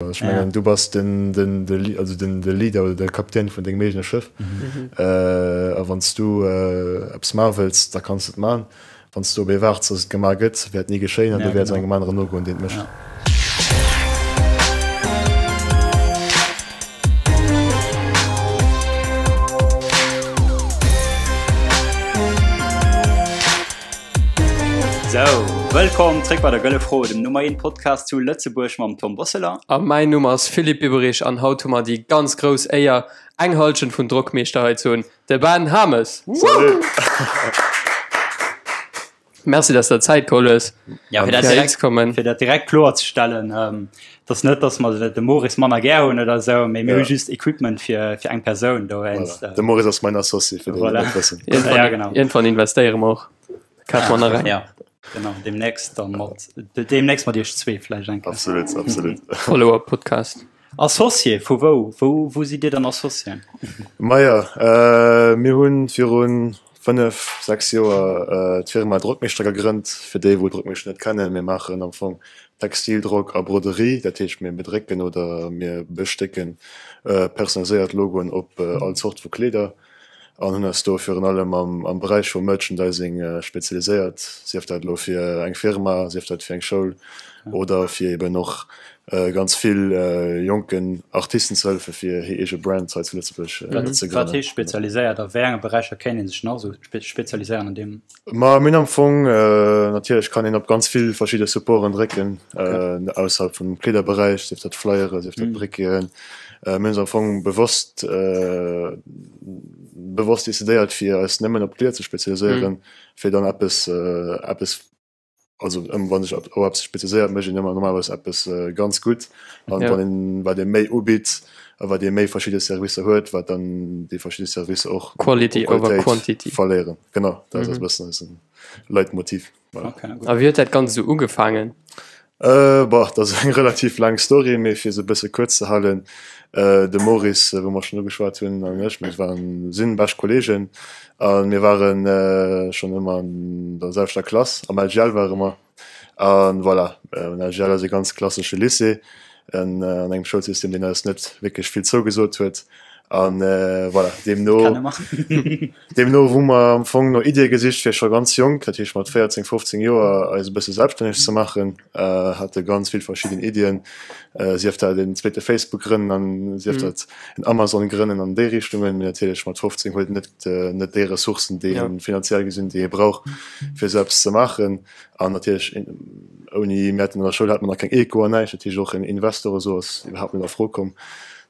Ech mengen, du bass den, den, de, also den, de Leader oder de Kapitän vun dengem eegene Schëff. A wann s du eppes maache wëlls, da kanns de et maachen. Wann s du op ee waarts, dass et gemaach gëtt, wäert ni geschéien an du wäerts engem aneren nogoen, deen et mécht. Sou, wëllkomm zréck bei der Gëlle Fro, dem Nummer 1 Podcast zu Lëtzebuerg mam Tom Bosseler. A mäin Numm ass Philippe Biberich an haut hu mer déi ganz grouss Éier, eng Hallschent vun Drockmeeschter hei ze hunn, de Ben Hames. Salut! Merci, dass der Zäit geholl hues, Ja, fir dat fir hei direkt, ze kommen. fir dat direkt kloer ze stellen, ähm, dass net, dass mer de Maurice manner gär hunn oder sou, mee mir hu Ja. just Equipment fir, fir eng Persoun dowéinst. Voilà. De Maurice ass mäin Associé, fir déi, déi Voilà. et net wëssen. Iergendwann, Ja, genau. iergendwann investéiere mer och. Kafe mer nach eng. Ja, genau, demnächst dann mat, demnächst mat iech zwee vläicht eng Kéier. Absolut, absolut. Follow-up-Podcast. Associé vu wou? Wou, wou sidd Dir dann Associé? Maja, äh, mir hunn virun 5, 6 Joer d'Firma Drockmeeschter gegrënnt. Fir déi wou Drockmeeschter net kennen, mir maachen am Fong Textildrock a Broderie, dat heescht mir bedrécken oder mir bestécken personaliséiert Logoen op all Zort vu Kleeder an hunn eis do virun allem am Beräich vum Merchandising spezialiséiert, sief dat elo fir eng Firma, sief dat fir eng Schoul oder fir eben och ganz vill jonken Artisten ze hëllefen, fir hir eege Brand hei zu Lëtzebuerg ze Wat grënnen. heescht spezialiséiert? A wéi enge Beräicher kéint ee sech nach esou spezialiséieren an deem? Ma mir hunn am Fong, natierlech kann een op ganz vill verschidde Supporten drécken, ausserhalb vum Kleederberäich, sief dat Flyere, sief dat Briqueten. Mir hunn eis am Fong bewosst bewosst decidéiert, fir eis nëmmen op d'Kleeder ze spezialiséieren, fir dann eppes eppes Also ëm wann sech op eppes spezialiséiert, mécht een ëmmer normalerweis eppes ganz gutt. An wann een, wat ee méi ubitt a wat ee méi verschidde Servicer huet, wat dann déi verschidde Servicer och Quality over quantity verléieren. Genau, dat ass e bëssen eise Leitmotiv. Voilà. Okay, gutt. A wéi huet dat Ganzt esou ugefaangen? Boah, dat ass eng relativ laang Story, mee fir se e bësse kuerz ze halen, De Maurice, wou mer schonn ugeschwat hunn, an ech, mir waren, sinn bescht Kolleegen a mir ware schonn ëmmer an der selwechter Klass, am LGL ware mer. A voilà, den LGL ass e ganz klassesche Lycée an engem Schoulsystem, deen eis net wierklech vill zougesot huet. A voilà, deemno, deemno hu mer am Fong no Iddie gesicht, fir scho ganz jonk, dat heescht mat 14, 15 Joer, eis e bësse selbststänneg ze maachen. Hate ganz vill verschidden Iddien, sief dat en zweete Facebook grënnen an sief dat en Amazon grënnen an déi Richtungen. Mee natierlech mat 15 huet een net, net déi Ressourcen, déi een finanziell gesinn, déi ee brauch, fir esou eppes ze maachen. An natierlech ouni, mir haten an der Schoul hate mer nach keng Eco an näischt, dat heescht och en Investor oder esou ass iwwerhaapt net a Fro komm.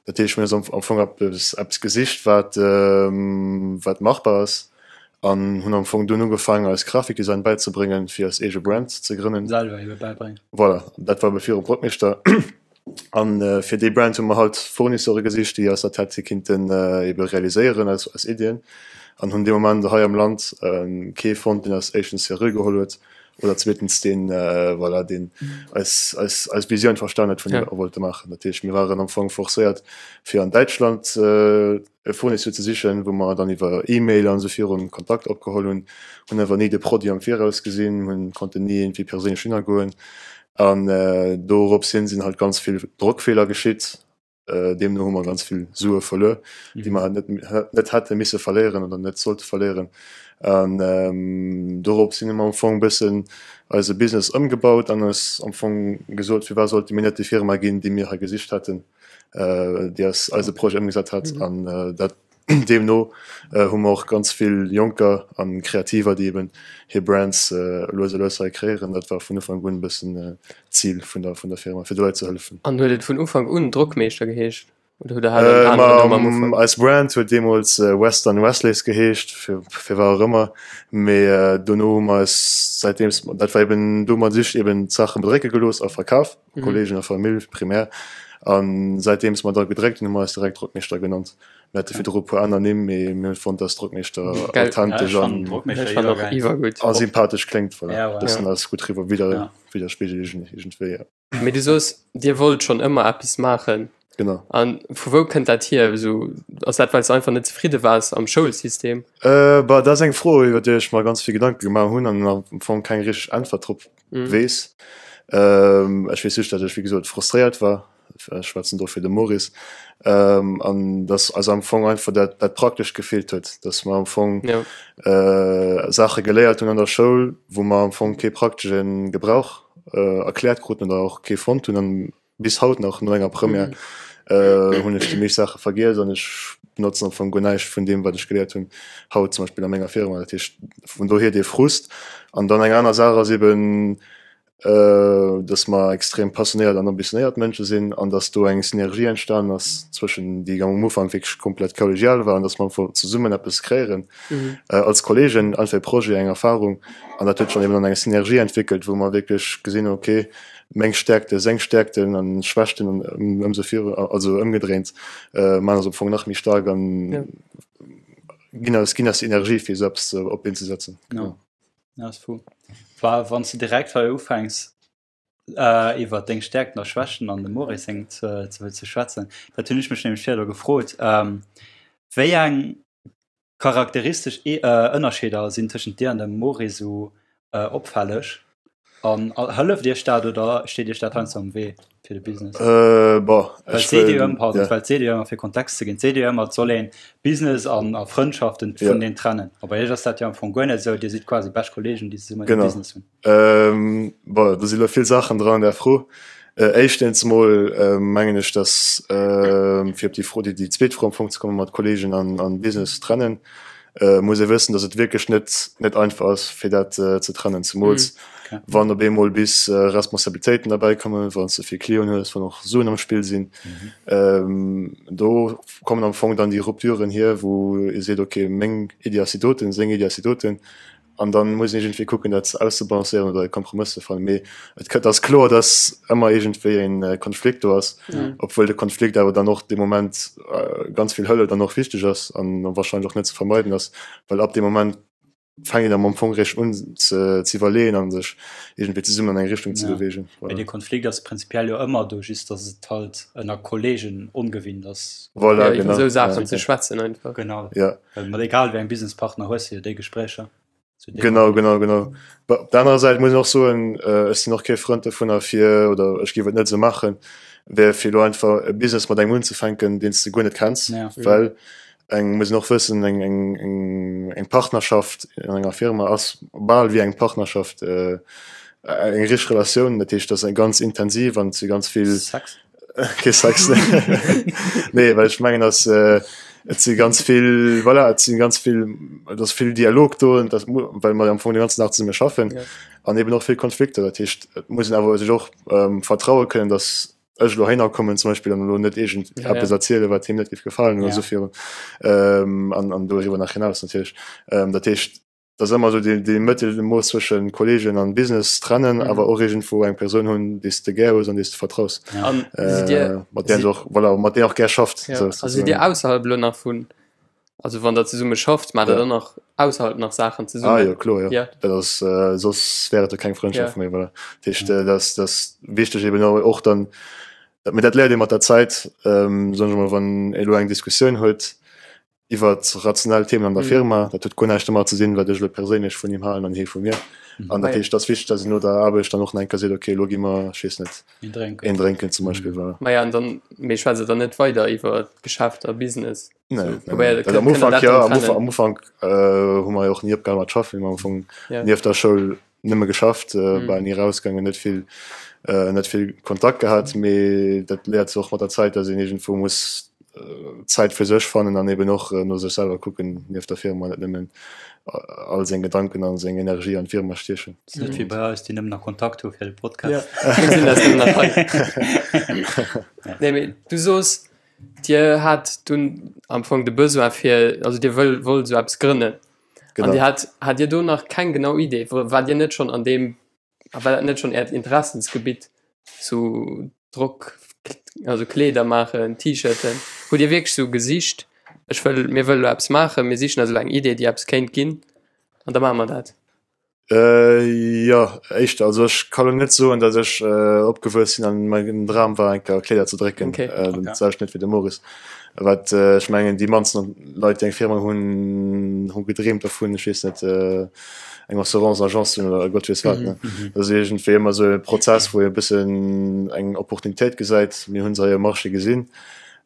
Dat heescht, mir hunn eis am Fong eppes, eppes gesicht, wat, wat machbar ass an hunn am Fong dunn ugefaangen, eis Grafikdesign bäizebréngen, fir eis eege Brand ze grënnen. Selwer ebe bäibréngen. Voilà, dat war ebe virum Drockmeeschter. An fir déi Brand hu mer halt Fournisseure gesicht, déi eis dat hätte kinnten ebe realiséieren, eis, eis Iddien. An hunn dee Moment hei am Land kee fonnt, deen eis éischtens seriö geholl huet oder zweetens deen, voilà, deen eis, eis, eis Visioun verstan huet vun deem, wat mer wollte maachen. Dat heescht, mir waren am Fong forcéiert, fir an Däitschland e Fournisseur ze sichen, wou mer dann iwwer E-Mail an esou virun Kontakt opgeholl hunn, hunn awer ni de Produit am Viraus gesinn, hunn, konnten ni iergendwéi perséinlech hinnergoen. An dorops hin sinn halt ganz vill Drockfeeler geschitt. Deemno hu mer ganz vill Sue verluer, déi mer net net hätte misse verléieren oder net sollte verléieren. An dorops hin hu mer am Fong e bëssen eise Business ëmgebaut an eis am Fong gesot, firwat sollte mir net déi Firma ginn, déi mir hei gesicht hätten, déi eis eise Projet ëmgesat hätt. An dat Deemno hu mer och ganz vill Jonker a Kreativer, déi eben hir Brands lues a lues hei kreéieren. Dat war vun Ufank un e bëssen d'Zil vun der vun der Firma, fir de Leit ze hëllefen. An huet et vun Ufank un Drockmeeschter geheescht oder hutt der hat en aneren Numm am Ufank? Eis Brand huet deemools Western Wesleys geheescht, fir firwat och ëmmer. Mee dono hu mer eis säitdeems, dat war eben, do hu mer just eben d'Saache bedrécke gelooss a verkaf. Kollegen a Famill primär. An säitdeems mer da gedréckt hunn, hu mer eis direkt Drockmeeschter genannt. Mir hate virdru e puer aner Nimm, mee mir hunn fonnt, dass Drockmeeschter authentesch an a sympathesch kléngt. Voilà, bëssen eis gutt riwwer widder widderspigelt iergendwéi, jo. Mee du soos, Dir wollt schonn ëmmer eppes maachen. Genau. An vu wou kënnt dat hier? Esou, ass dat well s de einfach net zefridde waars am Schoulsystem? Bah, dat ass eng Fro, iwwer déi ech mer ganz vill Gedanke gemaach hunn an am Fong keng richteg Äntwert drop weess. Ech weess just, datt ech, wéi gesot, frustréiert war. Ech schwätzen do fir de Maurice, an dass eis am Fong einfach dat, dat Praktescht gefeelt huet, dass mer am Fong Saache geléiert hunn an der Schoul, wou mer am Fong kee praktesche Gebrauch erkläert kruten oder och kee fonnt hunn. An bis haut nach, no enger Première, hunn ech déi meescht Saache vergiess an ech benotzen am Fong guer näischt vun deem, wat ech geléiert hunn haut zum Beispill a menger Firma. Dat heescht, vun dohier dee Frust. An dann eng aner Saach ass eben, dass mer extrem passionéiert an ambitionéiert Mënsche sinn an dass do eng Synergie entstanen ass zwëschen, déi am Ufank wierklech komplett kollegial war, an dass mer einfach zesummen eppes kreéieren als Kollegen, einfach e Projet, eng Erfahrung. An dat huet sech dann eben an eng Synergie entwéckelt, wou mer wierklech gesinn hunn, okay, meng Stärkte, seng Stärkten an Schwächten an ëmsou viru, also ëmgedréint, maachen eis am Fong nach méi staark an ginn eis, ginn eis déi Energie, fir esou eppes op d'Been ze setzen. Genau. Ja, ass fou. Wa wann s de direkt hei ufänks äh, iwwer deng Stärkten a Schwächten an dem Maurice seng ze, ze, ze schwätzen, dat hunn ech mech nämlech virdu gefrot. Ähm, wéi eng charakteristesch e äh, Ënnerscheeder sinn tëschent dir an dem Maurice esou äh, opfälleg? An a hëlleft iech dat oder steet iech dat heiansdo am Wee fir de Business? Äh, boah, Well ech d'seet wëll, jo ëmmer, pardon, ja. well d'seet jo ëmmer fir Kontext ze ginn, d'seet jo ëmmer, et soll een Business an a Frëndschaften Ja. vuneneen trennen. A bei iech ass dat jo am Fong guer net esou, dir sidd quasi bescht Kollegen, déi zesummen e Genau. Business hunn. Ähm, boah, do si lo vill Saachen dran an där Fro. Äh, éischtens emol äh, mengen ech, dass, äh, fir op déi Fro, déi, déi zweet Fro am Fong ze kommen, mat Kollegen an, an Business trennen, muss ee wëssen, datt et wierklech net net einfach ass, fir dat ze trennen, zemools wann op eemol bis Responsabilitéiten derbäi kommen, wann s de vill Clienten hues, wann och Suen am Spill sinn. Do kommen am Fong dann déi Rupturen hier, wou ee seet, okay, meng Iddi ass déi doten, seng Iddi ass déi doten. An dann muss een iergendwéi kucken, dat auszebalancéieren oder e Kompromëss ze fannen. Mee et gëtt, ass kloer, dass ëmmer iergendwéi e Konflikt do ass, obwuel de Konflikt awer dann och dee Moment ganz vill hëlleft an och wichteg ass an wahrscheinlech och net ze vermeiden ass, well ab deem Moment fänkt een am Fong réischt un ze iwwerleeën a sech iergendwéi zesummen an eng Richtung ze beweegen. Mee dee Konflikt ass prinzipiell jo ëmmer do, just dass et halt ënner Kollegen ongewinnt ass. Voilà, Ja, iwwer genau. esou Saachen Ja. ze schwätzen einfach. Genau. Ja. Well mat egal wéi engem Businesspartner hues de jo déi Gespréicher. Zu deem Genau, genau, genau. Bah, op der anerer Säit muss een och soen, ech sinn och kee Frënd dovunner fir, oder ech géif et net esou maachen, wär fir elo einfach e Business mat engem unzefänken, deen s de guer net kenns, Ja. well eng, muss een och wëssen, eng, eng, eng, eng Partnerschaft an enger Firma ass bal wéi eng Partnerschaft, eng richteg Relatioun. Dat heescht, dat ass eng ganz intensiv an et si ganz vill. Sex? Kee Sex, nee. Nee, well ech mengen, dass äh, et si ganz vill, voilà, et si ganz vill, et ass vill Dialog do, und das, well mer am Fong den ganzen Dag zesumme schaffen. Ja. An eben och vill Konflikter. Dat heescht, et muss een awer sech och ähm, vertraue kënnen, dass ech elo heihinner kommen zum Beispill an elo net iergend Ja, eppes ja. erzielen, wat him net géif gefalen oder Ja. esou virun. Ähm, an, an doriwwer nach hinaus natierlech. Ähm, dat heescht, Et ass ëmmer esou dee, dee Mëttelmooss zwëschen Kollegen an Business trennen, awer och iergendwou eng Persoun hunn, déi s de gär hues an déi s de vertraus. An sidd Dir, Mat där s och, voilà, mat där och gär schafft. ja, a sidd Dir ausserhalb elo nach vun, also wann Der zesumme schafft, maacht Der Ja. dann nach ausserhalb nach Saachen Ah zesummen? jo, kloer, jo. Ja. Dat ass, soss wär et jo keng Frëndschaft Ja. méi, voilà. Dat heescht, dat ass, dat ass wichteg eben och dann, mee dat léiert ee mat der Zäit, soen ech emol, wann ee elo eng Diskussioun huet, iwwer rationell Themen an der Mhm. Firma. Dat huet guer näischt domat ze sinn, wat ech elo perséinlech vun him halen an hie vu mir. An dat Ah ja. heescht, et ass wichteg, dass een no der Aarbecht dann och nach eng Kéier seet, okay, elo gi mer, ech weess net, Een drénken. een drénken zum Beispill. Voilà. Maja, an dann, mee schwätzt Der dann net weider iwwer Geschäfter, Business? Nee, So, nee, nee. probéiert, Also am kënnt der Ufank dat jo, dann am Ufank, trennen? am Ufank äh, hu mer jo och ni opgehal mat schaffen. Mir hunn am Fong Ja. nieft der Schoul nëmme geschafft, äh, Mhm. bal ni rausgaangen, net vill, äh, net vill Kontakt gehat. Mee dat léiert sech och mat der Zäit, dass een iergendwou muss Zäit fir sech fannen an eben och no sech selwer kucken nieft der Firma, net nëmmen all seng Gedanken an seng Energie an d'Firma stiechen. Ass net wéi bei eis, déi nëmmen nach Kontakt hu fir de Podcast. Mir sinn eis nëmmen nach hei. Nee, mee du soos, Dir hat dunn am Fong de Besoin fir, also Dir wëll, wollt esou eppes grënnen. An Dir hat, hat Dir do nach keng genau Idee? Waart Dir net schonn an deem A war dat net schonn Äert Interessensgebitt, sou Drock, also Kleeder maachen, T-Shirten? Hutt Dir wierklech sou gesicht, ech wëll, mir wëlle lo eppes maachen, mir sichen eis elo eng Idee, déi eppes kéint ginn, an da maache mer dat? Äh, jo, éischter. Also ech ka lo net soen, datt ech äh, opgewuess sinn an mäin Dram war eng Kéier Kleeder ze drécken. Okay. Äh, Okay. dat selwecht net wéi de Maurice. Wat äh, ech mengen, déi mannsten Leit, déi eng Firma hunn, hu gedreemt dovun, ech weess net, äh, eng Assurance-Agence ze hunn oder Gott weess wat. Mhm. Ne? Mhm. Dat ass iergendwéi ëmmer esou e Prozess, wou ee e bëssen eng Opportunitéit gesäit. Mir hunn se hei um Marché gesinn.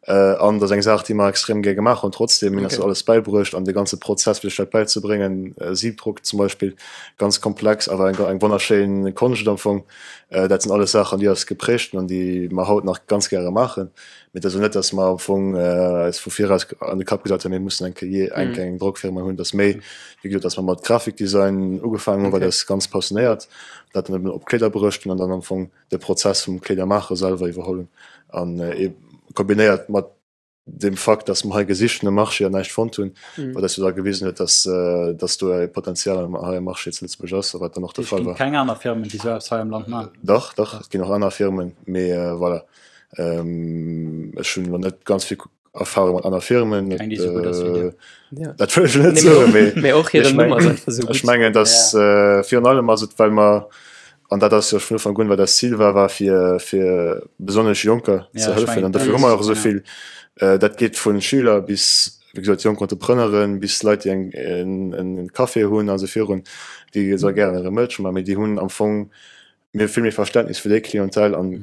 An dat ass eng Saach, déi mer extrem gär gemaach hunn. Trotzdem, mir hunn eis dat alles bäibruecht an de ganze Prozess, fir sech dat bäizebréngen, Siebdruck zum Beispill, ganz komplex, awer eng eng wonnerschéin Konscht am Fong. Dat sinn alles Saachen, déi eis geprägt hunn an déi mer haut nach ganz gäre maachen. Mee et ass elo net, datt mer am Fong eis vu viraus an de Kapp gesat hunn, mir mussen eng Kéier eng eng Drockfirma hunn. Et ass méi, wéi gesot, datt mer mat Grafikdesign ugefaangen hunn, wat eis ganz passionéiert, dat dann eben op Kleeder bruecht hunn an dann am Fong de Prozess vum Kleedermaache selwer iwwerholl hunn an kombinéiert mat dem Fakt, dass mer hei gesicht hunn am Marché an näischt fonnt hunn, wat eis jo da gewisen huet, dass dass do e Potenzial hei am Marché zu Lëtzebuerg ass a wat dann och de Et Fall ginn war. keng aner Firmen, déi esou eppes hei am Land maachen? Dach, dach, et ginn och aner Firmen, mee voilà, ech hunn elo net ganz vill Erfahrung mat aner Firmen. Keng, déi esou gutt ass wéi dir. Ja. Dat wëll ech net Nee, mee soen, och, mee mee och ech hiren Numm meng, ass einfach esou ech gutt. mengen, dass Ja. virun allem ass et, well mer, an dat ass jo vun Ufank un, wat eist Zil war, war fir, fir besonnesch Jonker Ja, ze ech hëllefen. mengen, An dat dofir hu mer ass, och esou ja. vill, dat geet vu Schüler bis, wéi gesot, jonk Entrepreneuren, bis Leit, déi eng, en, en Café hunn a sou virun, déi esou gären hire Merch maachen, mee déi hunn am Fong mir vill méi Verständnis fir déi Clientèle an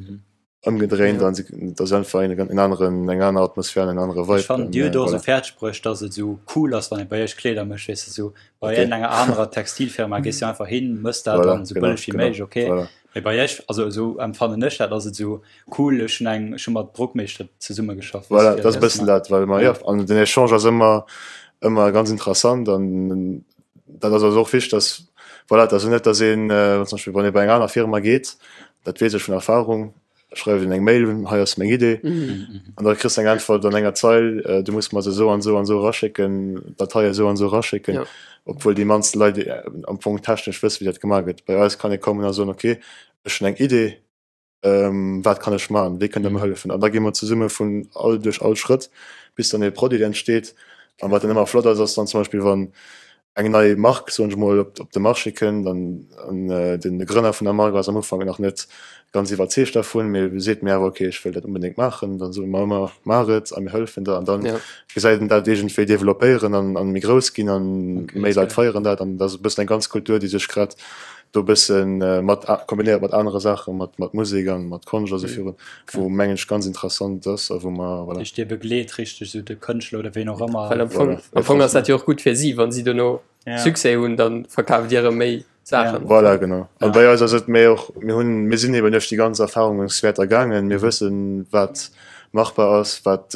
ëmgedréint an et ass einfach en en aneren, eng aner Atmosphär an en anere Ech Vibe. fannen, dir hutt och esou Voilà. fäerdeg bruecht, dass et esou cool ass, wann ee bei iech Kleeder mécht, weess de, esou bei Okay. iergendenger anerer Textilfirma gees du einfach hin, mëss dat Voilà, an esou genau, bëlleg wéi genau, méiglech, okay. voilà. Mee bei iech, also esou empfannen ech dat, ass et esou cool, ech hunn eng, ech hu mat Drockmeeschter zesummegeschafft, weess Voilà, de, fir dat ass e dat ze bëssen maachen. dat, well mer, Ja. jo, an den Echange ass ëmmer, ëmmer ganz interessant an dat ass eis och wichteg, dass, voilà, et ass jo net, dass een, zum Beispill wann ee bei eng aner Firma geet, dat weess ech vun Erfahrung, schreift een eng Mail, hei ass meng Idee, an da kriss de eng Äntwert an enger Zeil, du muss mer se esou an esou an esou eraschécken, d'Datei esou an esou eraschécken, obwuel déi mannst Leit am Fong technesch wëssen, wéi dat gemaach gëtt. Bei eis kann ee kommen a soen, okay, ech hunn eng Idee, wat kann ech maachen, wéi kënnt Der mer hëllefen? An da gi mer zesumme vun all duerch all Schrëtt, bis dann e Produit entsteet. An wat dann ëmmer flott ass, ass dann zum Beispill, wann eng nei Mark, soen ech mol, op op de Marché kënnt an an den Grënner vun der Mark ass am Ufank nach net ganz iwwerzeegt dervun, mee seet mir awer, okay, ech wëll dat onbedéngt maachen, dann soe mer ëmmer, maach et a mir hëllefen der. An dann gesäit een dat iergendwéi developpéieren an an méi grouss ginn an méi Leit feieren dat an dat ass e bëssen eng ganz Kultur, déi sech grad do e bëssen mat kombinéiert mat anere Saachen, mat mat Musek an mat Konscht a sou virun, wou mengen ech ganz interessant ass a wou mer, voilà. Dat heescht Dir begleet richteg esou de Kënschtler oder ween och ëmmer. Well am Fong, am Fong ass dat jo och gutt fir si, wann si dono Succès hunn, da verkaaft Dir erëm méi Saachen. Voilà, genau. An bei eis ass et méi och, mir hunn, mir sinn eben duerch déi ganz Erfahrungswäerter gaangen, mir wëssen, wat machbar ass, wat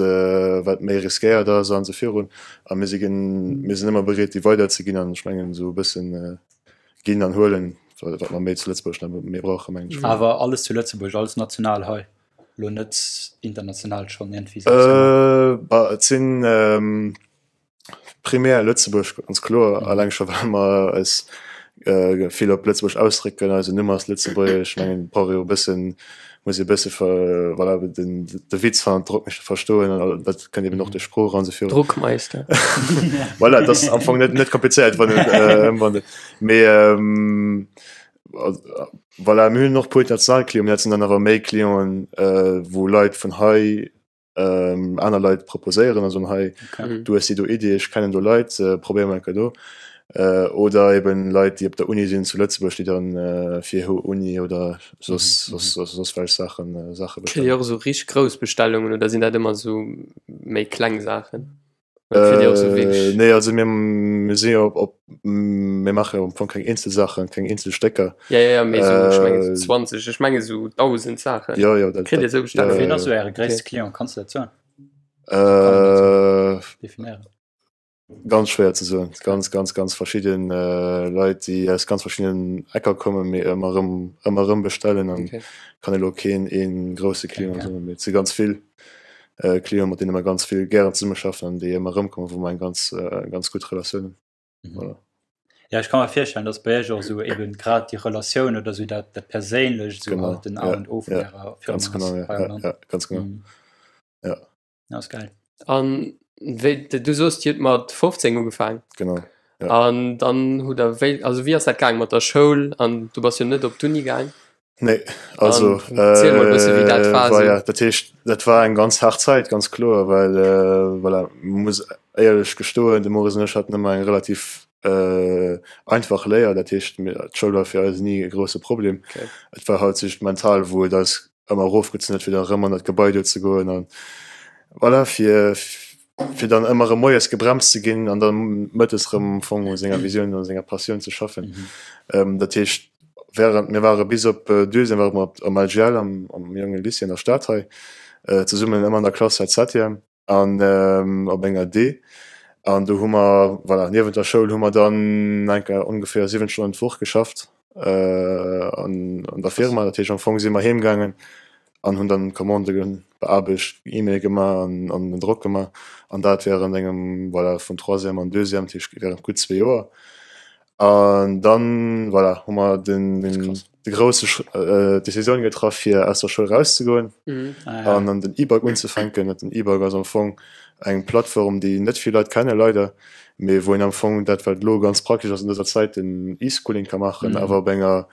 wat méi riskéiert ass an esou virun a mir si gen, mir sinn ëmmer bereet déi weiderzeginn an ech mengen esou e bëssen, Ginn an huelen, wat mer méi zu Lëtzebuerg nach méi brauchen, mengen ech. Awer alles zu Lëtzebuerg, alles national hei, elo net international schonn iergendwéi selbst gemaach? Bah, et sinn primär Lëtzebuerg, ganz kloer, alleng scho well mer eis vill op Lëtzebuerg ausdrécken, eisen Numm ass lëtzebuergesch. Ech mengen, et brauch ee jo e bëssen, muss ee e bësse voilà, den de Witz hannert Drock mécht verstoen an dat kënnt eben och duerch Sprooch an esou virun. Druckmeister. Voilà, dat ass am Fong net net komplizéiert wann et äh, wann et mee ähm, voilà, mir hunn och puer international Clienten, dat sinn dann awer méi Clienten äh, wou Leit vun hei ähm, aner Leit proposéieren a soen hei Okay. du hues déi do Idee, ech kennen do Leit, äh, probéier mol eng Kéier do. Äh, oder eben Leit déi op der Uni sinn zu Lëtzebuerg, déi dann äh, fir hir Uni oder soss soss soss soss welch Saachen Saache Kritt Dir bestellen. och esou richteg grouss Bestellungen oder sinn dat ëmmer esou méi kleng Saachen? Oder kritt Dir och esou Äh, wierklech. nee also mir mir si jo op op mir maache jo am Fong keng eenzel Saachen, keng eenzel Stécker. Ja ja ja mee esou ech mengen esou Äh, 20, ech menge esou 1.000 Saachen. jo jo dat Kritt Dir dat esou jo Bestellungen? Wien jo ass jo. esou Äre Okay. gréisste Client? Kanns du dat soen? Also kann een dat esou Äh, definéieren? Ganz schwéier ze soen. Ganz, ganz, ganz verschidden Leit, déi aus ganz verschiddenen Ecker kommen, mee ëmmer erëm, ëmmer erëm bestellen an Okay. kann elo keen ee grousse Client Okay. soen, mee et si ganz vill Clienten, mat deene mer ganz vill gären zesummeschaffen an déi ëmmer erëmkommen, wou mer eng ganz, ganz gutt Relatioun hunn. Mhm. Voilà. Ja, ech ka mer virstellen, dass bei iech och esou eben grad déi Relatioun oder esou dat, dat Perséinlecht esou Genau, halt den A ja, und O vun ja, ärer Firma ganz ass genau, ja, hei am ja, Land. ja, ganz genau, Mhm. ja. Ja, ass geil. An wéi, du soos, Dir hutt mat 15 ugefaang. Genau. An dann hutt der wéi, also wéi ass dat gaang mat der Schoul? An du bass jo net op d'Uni gaang. Nee, also Erziel mol e bësse wéi dat war war esou. ja, dat heescht dat war eng ganz haart Zäit, ganz kloer, well voilà, muss éierlech gestoen, de Maurice an ech haten ëmmer eng relativ einfach Léier, dat heescht mir d'Schoul war fir eis ni e grousse Problem. Okay. Et war haaptsächlech mental, wou et eis ëmmer erofgezunn huet, fir da erëm an dat Gebai do ze goen an voilà, fir fir dann ëmmer erëm moies gebremst ze ginn an dann mëttes erëm am Fong u senger Visioun, u senger Passioun ze schaffen. Dat heescht während mir ware bis op Deuxième ware mer am LGL, am am jonge Lycée an der Stad hei, zesummen ëmmer an der Klass seit Septième an op enger D. An do hu mer, voilà, niewent der Schoul hu mer dann enker ongeféier 7 Stonnen d'Woch geschafft an an der Firma. Dat heescht am Fong si mer heem gaangen an hunn dann Commandë beaarbecht, E-Mail gemaach an an den Drock gemaach an dat während engem, voilà, vun Troisième an Deuxième, dat heescht während gutt zwee Joer. An dann, voilà, hu mer den de grousse Decisioun getraff fir aus der Schoul rauszegoen an an den E-Bike unzefänken. Den E-Bike ass am Fong eng Plattform, déi net vill Leit kenne leider, mee wou een am Fong dat wat elo ganz praktesch ass an dëser Zäit, den E-Schooling ka maachen, awer op enger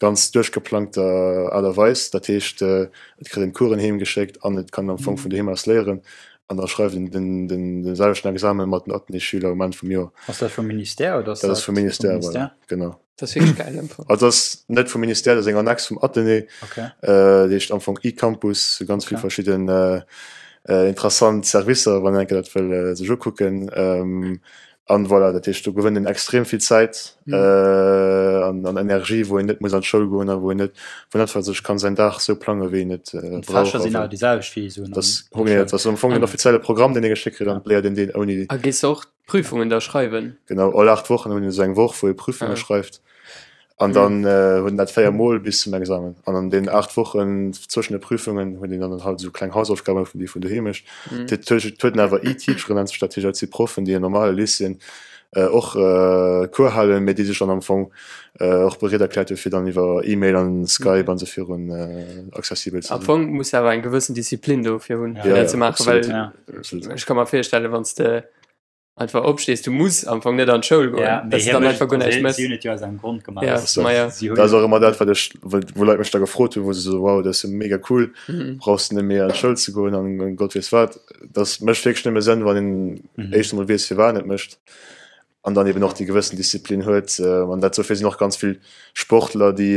ganz duerchgeplangter Aart a Weis. Dat heescht, et kritt een d'Coursen heem geschéckt an et kann am Fong vun doheem aus léieren an da schreift een den den selwechten Examen mat den Athénée-Schüler um Enn vum Joer. Ass dat vum Ministère oder ass dat? Dat ass vum Ministère, voilà, genau. Dat ass wierklech gäil am Fong. Also ass net vum Ministère, dat ass eng Annex vum Athénée. Okay. Dat heescht am Fong eCampus, ganz vill Okay. verschidden interessant Servicer, wann een eng Kéier dat wëll sech ukucken. An voilà, dat heescht do gewënnt een extrem vill Zäit an an Energie, wou een net muss an d'Schoul goen a wou een net, wou een einfach sech kann säin Dag sou plange wéi een et An brauch. d'Fächer sinn awer déi selwecht wéi esou an Dat ass am Fong den offizielle Programm, deen ee geschéckt kritt an et léiert een deen ouni. A gees de och Prüfungen da schreiwen? Genau, all 8 Wochen hunn esou eng Woch, wou ee Prüfunge ah. schreift. An mhm. dann äh, hunn dat 4 Mol bis zum Examen. An an den 8 Wochen zwëschen de Prüfungen hunn den dann halt so kleng Hausaufgaben vun déi vun doheem mécht. Mhm. Huet awer E-Teacheren nennt sech dat heescht, dat si Proffen, déi en normale Lycéeën äh, och äh, Cours halen, mee déi sech dann am Fong äh, och bereet erkläert hu fir dann iwwer E-Mail an Skype mhm. an sou virun äh, accessibel ze sinn. Am Fong muss awer eng gewëssen Disziplin dofir hunn, ja, ja, ze maachen, well ja. Ech ka mer virstellen, wann s de einfach opstees, du muss am Fong net an d'Schoul goen, ja, dass du dann einfach guer näischt méchs. Si hunn et jo aus engem Grond gemaach. Ja, so. ma ja. Si hunn Dat ass och ëmmer dat, wat ech, wou Leit mech da gefrot hunn, wou se so, wow, dat ass jo mega cool, Mhm. brauchs de net méi an d'Schoul ze goen an Gott weess wat. Dat mécht wierklech nëmme Sënn, wann een Mhm. éischt emol weess, firwat een et mécht. An dann eben och déi gewëssen Disziplin huet. An dat dofir sinn och ganz vill Sportler, déi,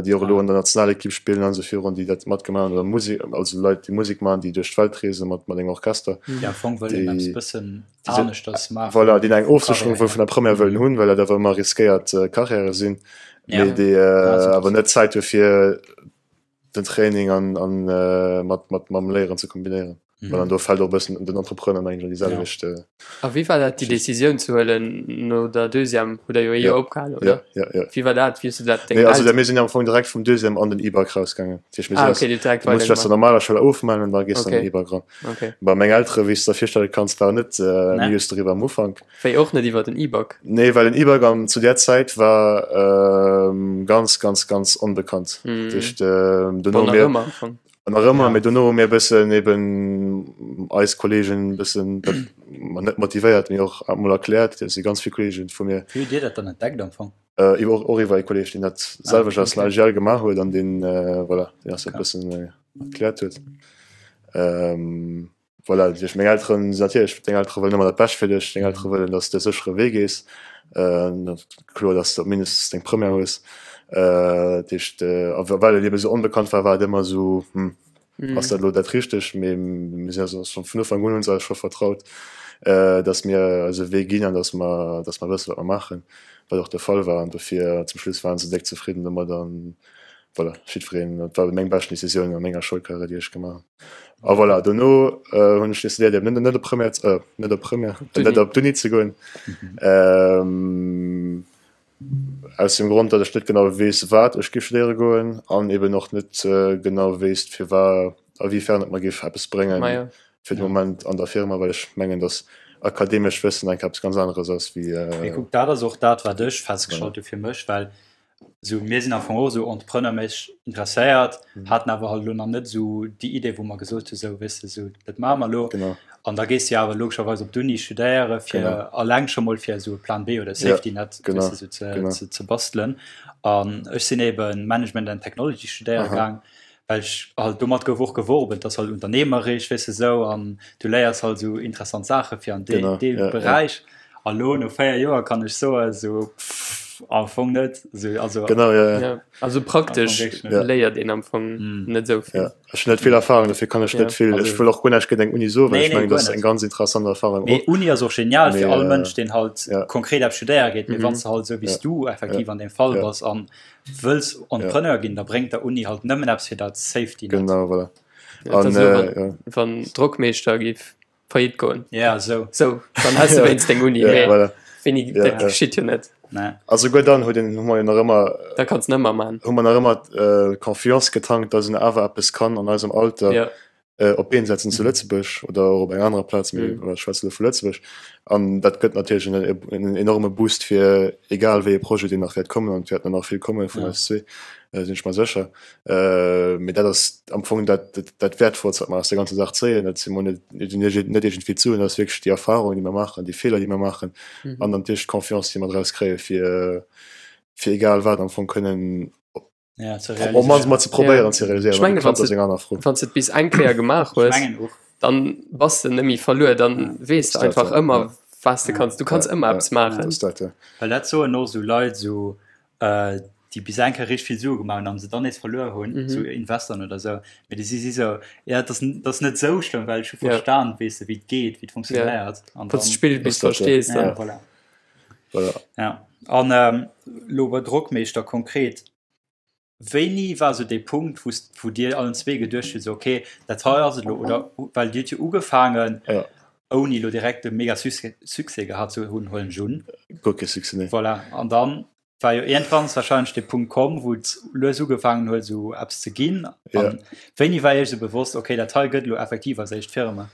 déi och elo an der Nationalekipp spillen an esou virun, déi dat matgemaach hunn, oder Musek, also Leit, déi Musek maachen, déi duerch d'Welt reese mat, mat engem Orchester. Ja, am Fong wëll een eppes bëssen aneschters maachen. Voilà, déi eng Ofsécherung wëll vun der Première wëllen hunn, well dat awer ëmmer riskéiert Karriäre sinn, mee déi awer net Zäit hu fir den Training an, an mat, mat, mam Léieren ze kombinéieren. Mhm. Well an do fält och e bëssen den Entrepreneur mengen ech an déi selwecht. Ja. A wéi war dat déi Decisioun ze huelen no der Deuxième hutt der jo ee Joer opgehalen, oder? Ja, ja, ja. Wéi war dat? Wéi hues du dat deng Nee, also mir sinn am Fong direkt vum Deuxième an den E-Bike rausgaangen. Dat heescht, mir sinn Ah, aus, okay, direkt du musst dech aus der weidergemaach. normaler Schoul ofmellen an da gees du an den Okay. E-Bike ran. Okay. Bah, meng Eltere, wéi s de der virstelle kanns, waren net äh, Nee. amused doriwwer am Ufank. Wéi och net iwwer den E-Bike? Nee, well den E-Bike am zu där Zäit war ähm, ganz, ganz, ganz onbekannt. Mhm. Dat heescht, ähm, dono Bon, hu nach mir ëmmer am Fong. Nach ëmmer, Ja. mee dono hu mir e bëssen eben eis Kolleegen e bëssen dat ma net motivéiert, mee och emol erkläert. Et si ganz vill Kolleegen vu mir. Wéi hutt Dir dat dann entdeckt am Fong? Äh, iwwer och iwwer e Kolleeg, deen dat Ah, selwecht aus okay. der AGL gemaach huet an deen, äh, voilà, deen eis dat Okay. bëssen erkläert huet. Ähm, Voilà, dat heescht, meng Elteren sinn natierlech, deng Eltere wëllen ëmmer dat Bescht fir dech, deng Eltere wëllen, datt s de e séchere Wee gees, kloer, datt s de op mindestens deng Première hues. Dat heescht, a well et ebe sou onbekannt war, war et ëmmer esou, hm, ass dat elo dat Richtegt? Mee mir sinn eis schonn vun Ufank un hunn se eis scho vertraut, datt mir eise Wee ginn an datt mer, datt mer wëssen, wat mer maachen, wat och de Fall war. An dofir zum Schluss ware se déck zefridden domat an voilà, jiddwereen, dat war meng beschten Decisioun a menger Schoulkarriär, déi ech gemaach hunn. A voilà, dono äh, hunn ech decidéiert, eben net, net op Première, äh, net op Première, net op d'Uni ze goen. Mhm. Ähm, aus dem Grond, datt ech net genau weess, wat ech géif studéiere goen an eben och net äh, genau wéisst, fir wa a wiefern et mer géif eppes bréngen Ma ja. fir de Ja. Moment an der Firma, well ech mengen, datt akademescht Wëssen eng eppes ganz aneres ass wéi Mee äh, kuck, dat ass och dat, wat ech voilà. festgestallt hu fir mech, well. Sou mir sinn am Fong och esou entrepreneurméisseg interesséiert, haten awer halt elo nach net esou déi Idee, wou mer gesot hu sou, weess de, sou dat maache mer elo. Genau. An da gees de jo awer logescherweis op d'Uni studéiere fir Genau. alleng scho mol fir esou e Plan B oder Ja, Safety Net, genau, weess de, sou ze, genau. ze, ze bastelen. An ech sinn ebe Management and Technology studéiere Aha. gaang, well ech halt domat gouf och geworben, et ass halt unternehmerisch, weess de, sou an du léiers halt esou interessant Saache fir an dee, Genau, dee ja, ja. Beräich. A lo no 4 Joer kann ech soen, sou pff, am Fong net. Sou, also, Genau, ja, ja. Ja, also praktesch ja. léiert een am Fong mm. net sou vill. Ja. Ech hunn net vill Erfahrung, dofir kann ech ja. net vill. Also, ech wëll och guer näischt géint eng Uni soen, well nee, ech nee, mengen, guer dat ass net. eng ganz interessant Erfahrung Mee och. Uni ass och genial Mee, fir all äh, Mënsch, deen halt ja. konkret eppes studéiere geet. Mee Mhm. wann s de halt sou wéi s Ja. du effektiv Ja. an deem Fall Ja. bass an wëlls Ja. Entrepreneur ginn, da bréngt der Uni halt nëmmen eppes fir dat Safety Net. Genau, voilà. Ja, dat An, ass elo, äh, wann, ja. wann Drockmeeschter giff faillite goen. Ja, sou. Sou, dann has du wéinst deng Uni, Ja, mee voilà. wéini, Ja, dat ja. geschitt jo net. Nee. A souguer dann huet een, hu mer jo nach ëmmer, Da kanns de nëmmer man. hu mer nach ëmmer d'Confiance getankt, dass een awer eppes kann an eisem Alter Ja. op d'Been setzen zu Lëtzebuerg oder och op enger anerer Plaz, mee Mhm. ech schwätze elo vu Lëtzebuerg. An dat gëtt natierlech en, en enorme Boost fir egal wéi e Projet, deen nach wäert kommen, an et wäerten der nach vill komme vun Ja. eis zwee, sinn ech mer sécher. Mee dat ass am Fong dat, dat Wäertvollst, wat mer aus der ganzer Saach zéien. Dat si mol net, net iergendwéi d'Suen, dat ass wierklech déi Erfahrung, déi mer maachen, déi Feeler, déi mer maachen an dann natierlech d'Confiance, déi mer draus kréie fir, fir egal wat am Fong kënnen op d'mannst mol ze probéieren ze realiséieren. Ech mengen, wann s de, wann s de et bis eng Kéier gemaach hues, dann bass de net méi verluer, dann weess de einfach ëmmer, wat s de kanns. Du kanns ëmmer eppes maachen. Well dat soen och esou Leit, esou déi bis eng Kéier richteg vill Sue gemaach hunn an se dann nees verluer hunn, mm -hmm. sou Investoren oder sou. Mee déi si si sou, ja, dat ass, dat ass net sou schlëmm, well ech hu verstan, weess de, wéi et geet, wéi et funktionéiert. Ja. Wann s d'Spill bis verstees, dann. Ja, voilà. Voilà. Ja. An ähm, lo bei Drockmeeschter konkret, wéini war sou dee Punkt, wou, wou dir allen zwee geduecht hutt, sou, okay, dat hei ass et lo, oder well dir hutt jo ugefaangen, ja. ouni lo direkt e mega Succès, Succès gehat ze hunn, huelen ech un. Guer kee Succès, nee. Voilà. An dann war jo iergendwanns wahrscheinlech de Punkt komm, wou et lues ugefaangen huet, esou eppes ze ginn. Ja. An wéini war Iech esou bewosst, okay, dat hei gëtt elo effektiv eis éischt Firma?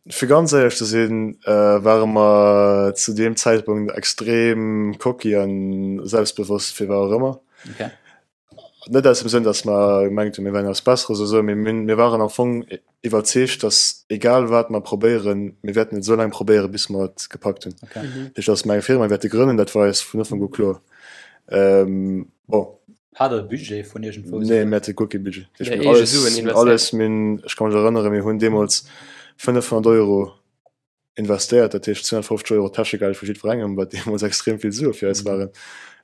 Fir ganz éierlech ze sinn, ware mer zu deem Zäitpunkt extrem cocky an selbstbewosst, fir wat och ëmmer. Okay. Net aus dem Sënn, datt mer gemengt hunn, mir wären eppes Besseres oder esou, mee mir waren am Fong iwwerzeegt, datt egal wat mer probéieren, mir wäerten et esou laang probéieren, bis mer et gepackt hunn. Okay. Dat heescht, datt mer eng Firma wäerte grënnen, dat war eis vun Ufank u kloer. Bon. Hat Der e Budget vun iergendwou? Nee, mir hate guer kee Budget. Dat heescht, Nee, mir hunn eege alles, Suen mir hunn investéiert. alles, mir hunn, ech ka mech erënneren, mir hunn deemools 500 Euro investéiert, dat heescht 250 Euro Täschegeld vu jiddwerengem, wat deemools extrem vill Sue fir eis waren.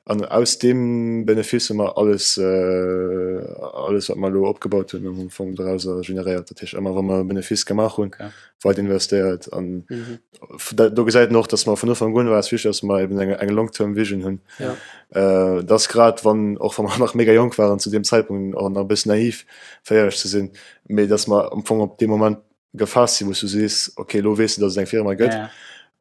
An aus deem Benefice hu mer alles, alles wat mer elo opgebaut hunn, am Fong dorauser generéiert. Dat heescht ëmmer wa mer e Benefice gemaach hunn, weit investéiert. An do gesäit een och, datt mer vun Ufank un war eis wichteg, datt mer eben eng, eng long term vision hunn. Dat ass grad wann, och wa mer nach mega jonk waren zu deem Zäitpunkt, och nach e bëssen naiv, fir éierlech ze sinn, mee datt mer am Fong op dee Moment gefaasst sinn, wou s du sees, okay, elo weess de, datt et eng Firma gëtt. Ja.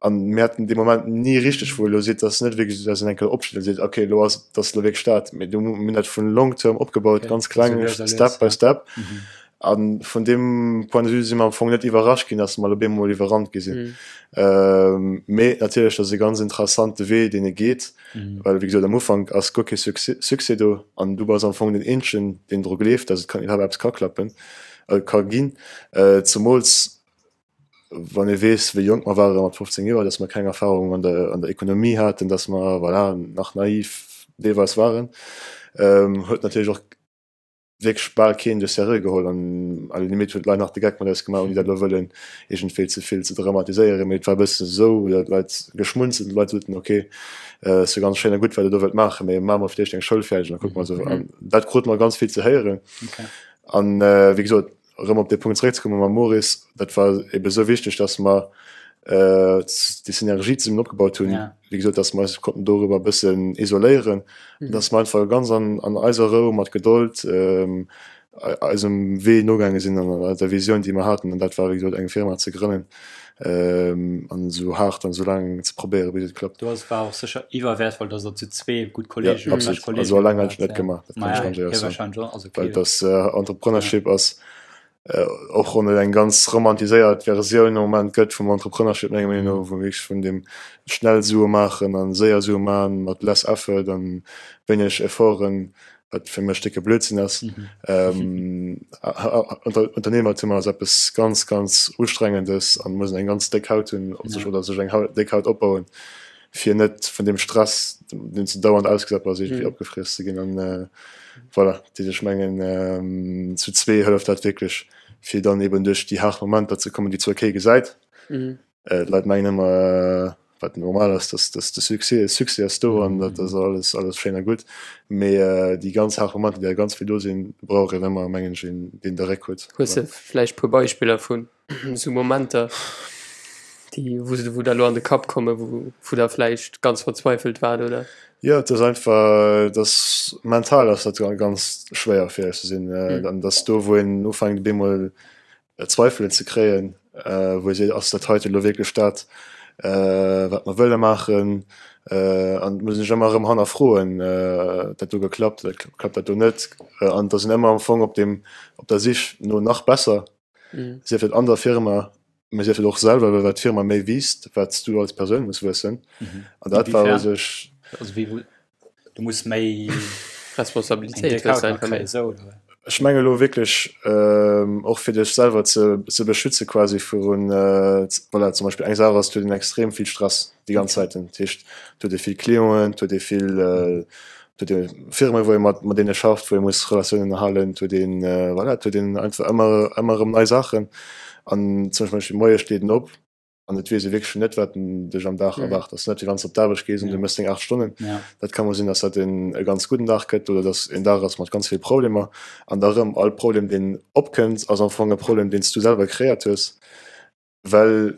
An mir haten dee Moment ni richteg, wou elo seet, datt net wierklech esou, datt een eng Kéier opsteet a seet, okay, elo ass et, datt elo wierklech dat. Mee du, mir hunn dat vun long term opgebaut, Okay. ganz kleng, Also lues a lues, step by ja. step. Mhm. A vun deem Point de vue si mer am Fong net iwwerrascht ginn, datt mer elo op eemol iwwerrannt gi sinn. Mhm. Ähm, mee natierlech, dat ass e ganz interessante Wee, deen ee geet, Mhm. well wéi gesot, am Ufank ass guer kee Succès, Succès do an du bass am Fong den Eenzegen, deen dru gleeft, datt et kann iwwerhaapt eppes ka klappen. Ka ginn, zemools wann ee weess, wéi jonk mer ware mat 15 Joer, datt mer keng Erfahrung an der an der Ekonomie haten, datt mer, voilà, nach naiv deelweis waren, huet natierlech och wierklech bal keen de sérieux geholl an à la limite hunn d'Leit nach de Geck mat eis gemaach, ouni dat elo wëllen iergendwéi ze vill ze dramatiséieren, mee et war e bëssen esou, datt d'Leit geschmunzelt hunn, d'Leit soten, ok, ass jo ganz schéin a gutt, wat der do wëllt maachen, mee maache mer fir d'éischt eng Schoul fäerdeg an da kucke mer esou. An dat krute mer ganz vill ze héieren. An wéi gesot, erëm op dee Punkt zeréckzekommen mam Maurice, dat war ebe sou wichteg, dass mer déi Synergie zesummen opgebaut hunn, wéi gesot, dass mer eis konnten dorüber e bëssen isoléieren, dass mer einfach ganz an eiser Rou, mat Gedold eisem Wee nogaange sinn an eiser Visioun, déi mer haten. An dat war, wéi gesot, eng Firma ze grënnen an esou haart an esou laang ze probéieren, bis et klappt. Do ass war och sécher iwwerwäertvoll, dass der zu zwee gutt Kolleegen, Ja, absolut. bescht Kolleegen Also alleng hätt ech waart, net ja. gemaach, dat kann Ma ech ja, ganz éierlech hie soen. wahrscheinlech och, also Well okay. dass Entrepreneurship ass. Och wann et eng ganz romantiséiert Versioun am Moment gëtt vum Entrepreneurship, menger Meenung no, wou wierklech vun dem schnell Sue maachen a séier Sue maachen mat less effort a wéineg Efforten, wat fir mech décke Blödsinn ass. Unternehmertum ass eppes ganz, ganz Ustrengendes an muss een eng ganz déck Haut hunn oder sech eng déck Haut opbauen, fir net vun deem Stress, deem s de dauernd ausgesat bass, iergendwéi opgefriess ze ginn. An voilà, dat heescht, ech mengen, zu zwee hëlleft dat wierklech, fir dann eben duerch déi haart Momenter ze kommen, déi zwar kee gesäit. D'Leit mengen ëmmer, wat normal ass, dass dass de Succès, Succès ass do an dat ass alles, alles schéin a gutt. Mee déi ganz haart Momenter, déi da ganz vill do sinn, brauch een ëmmer, mengen ech, een, deen de Réck huet. Hues de vläicht e puer Beispiller vun Sou Momenter, déi wou se wou der elo an de Kapp kommen, wou wou der vläicht ganz verzweifelt waart, oder? Jo, et ass einfach, et ass mental ass dat ganz schwéier fir ehrlech ze sinn. An et ass do wou een ufänkt op eemol Zweifelen ze kréien, wou ee seet, ass dat heite elo wierklech dat wat mer wëlle maachen? An et muss een sech ëmmer erëm hannerfroen, huet dat do geklappt oder klappt dat do net? An et ass een ëmmer am Fong op deem op der Sich no nach besser. Sief et an der Firma, mee sief et och selwer, well wat d'Firma méi wiisst, wat s du als Persoun muss wuessen. An dat war u sech. Also wéi wou du muss méi Responsabilitéit hues einfach méi. Ech menge lo wierklech och fir dech selwer ze ze beschütze quasi virun, voilà, zum Beispill eng Saach ass, et huet een extrem vill Stress déi ganz Zäiten. Dat heescht, et huet ee vill Clienten, et huet ee vill Et huet ee Firmen, wou ee mat mat deene schafft, wou ee muss Relatiounen ënnerhalen. Et huet een, voilà, et huet een einfach ëmmer ëmmer erëm nei Saachen. An zum Beispill moies steet een op an et weess ee wierklech net, wat dech am Dag erwaart. Et ass net, wéi wann s de op d'Aarbecht gees an du méchs deng 8 Stonnen. Dat ka mol sinn, dass dat een e ganz gudden Dag gëtt oder dass een Dag ass mat ganz vill Problemer. An da erëm, all Problem, deen opkënnt, ass am Fong e Problem, deen s du selwer kreéiert hues, well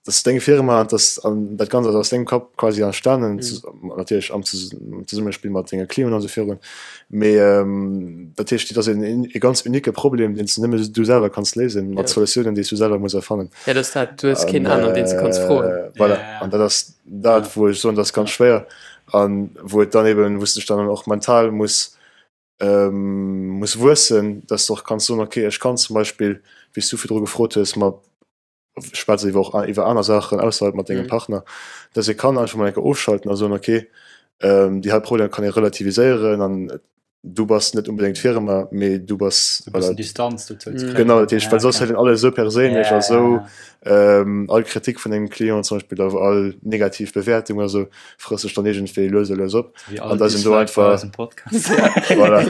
Dat ass deng Firma an das an dat Ganzt ass aus dengem Kapp quasi entstanen, mm. natierlech am Zesummespill mat denge Clienten an esou virun. Mee ähm, dat heescht, dat ass en e ganz unique Problem, deen s du nëmme du selwer kanns léisen, mat ja. Solutiounen, déi s du selwer muss erfannen. Ja, dat dat, du hues keen aneren, deen s du kanns froen. Äh, voilà. Ja, ja. An dat ass dat, ja. wou ech soen, dat ass ganz schwéier an wou et dann eben, wou s dech dann och mental muss ähm, muss wuessen, dass du och kanns soen, okay, ech kann zum Beispill, wéi s du virdru gefrot hues, mat schwätze iwwer och iwwer aner Saachen ausserhalb mat dengem mhm. Partner, dass e kann einfach mal enke ofschalten a soen okay, ähm, déi hei Problem kann e relativiséieren an du bass net unbedingt Firma, mee du bass voilà, Distanz mhm. genau dat heescht, well ja, okay. alle so perséinlech ja, a so ja, ja. ähm, all Kritik vun engem Client zum Beispiel awer all negativ Bewertung oder so frëss sech dann irgendwie lues a lues op an da sind du einfach voilà.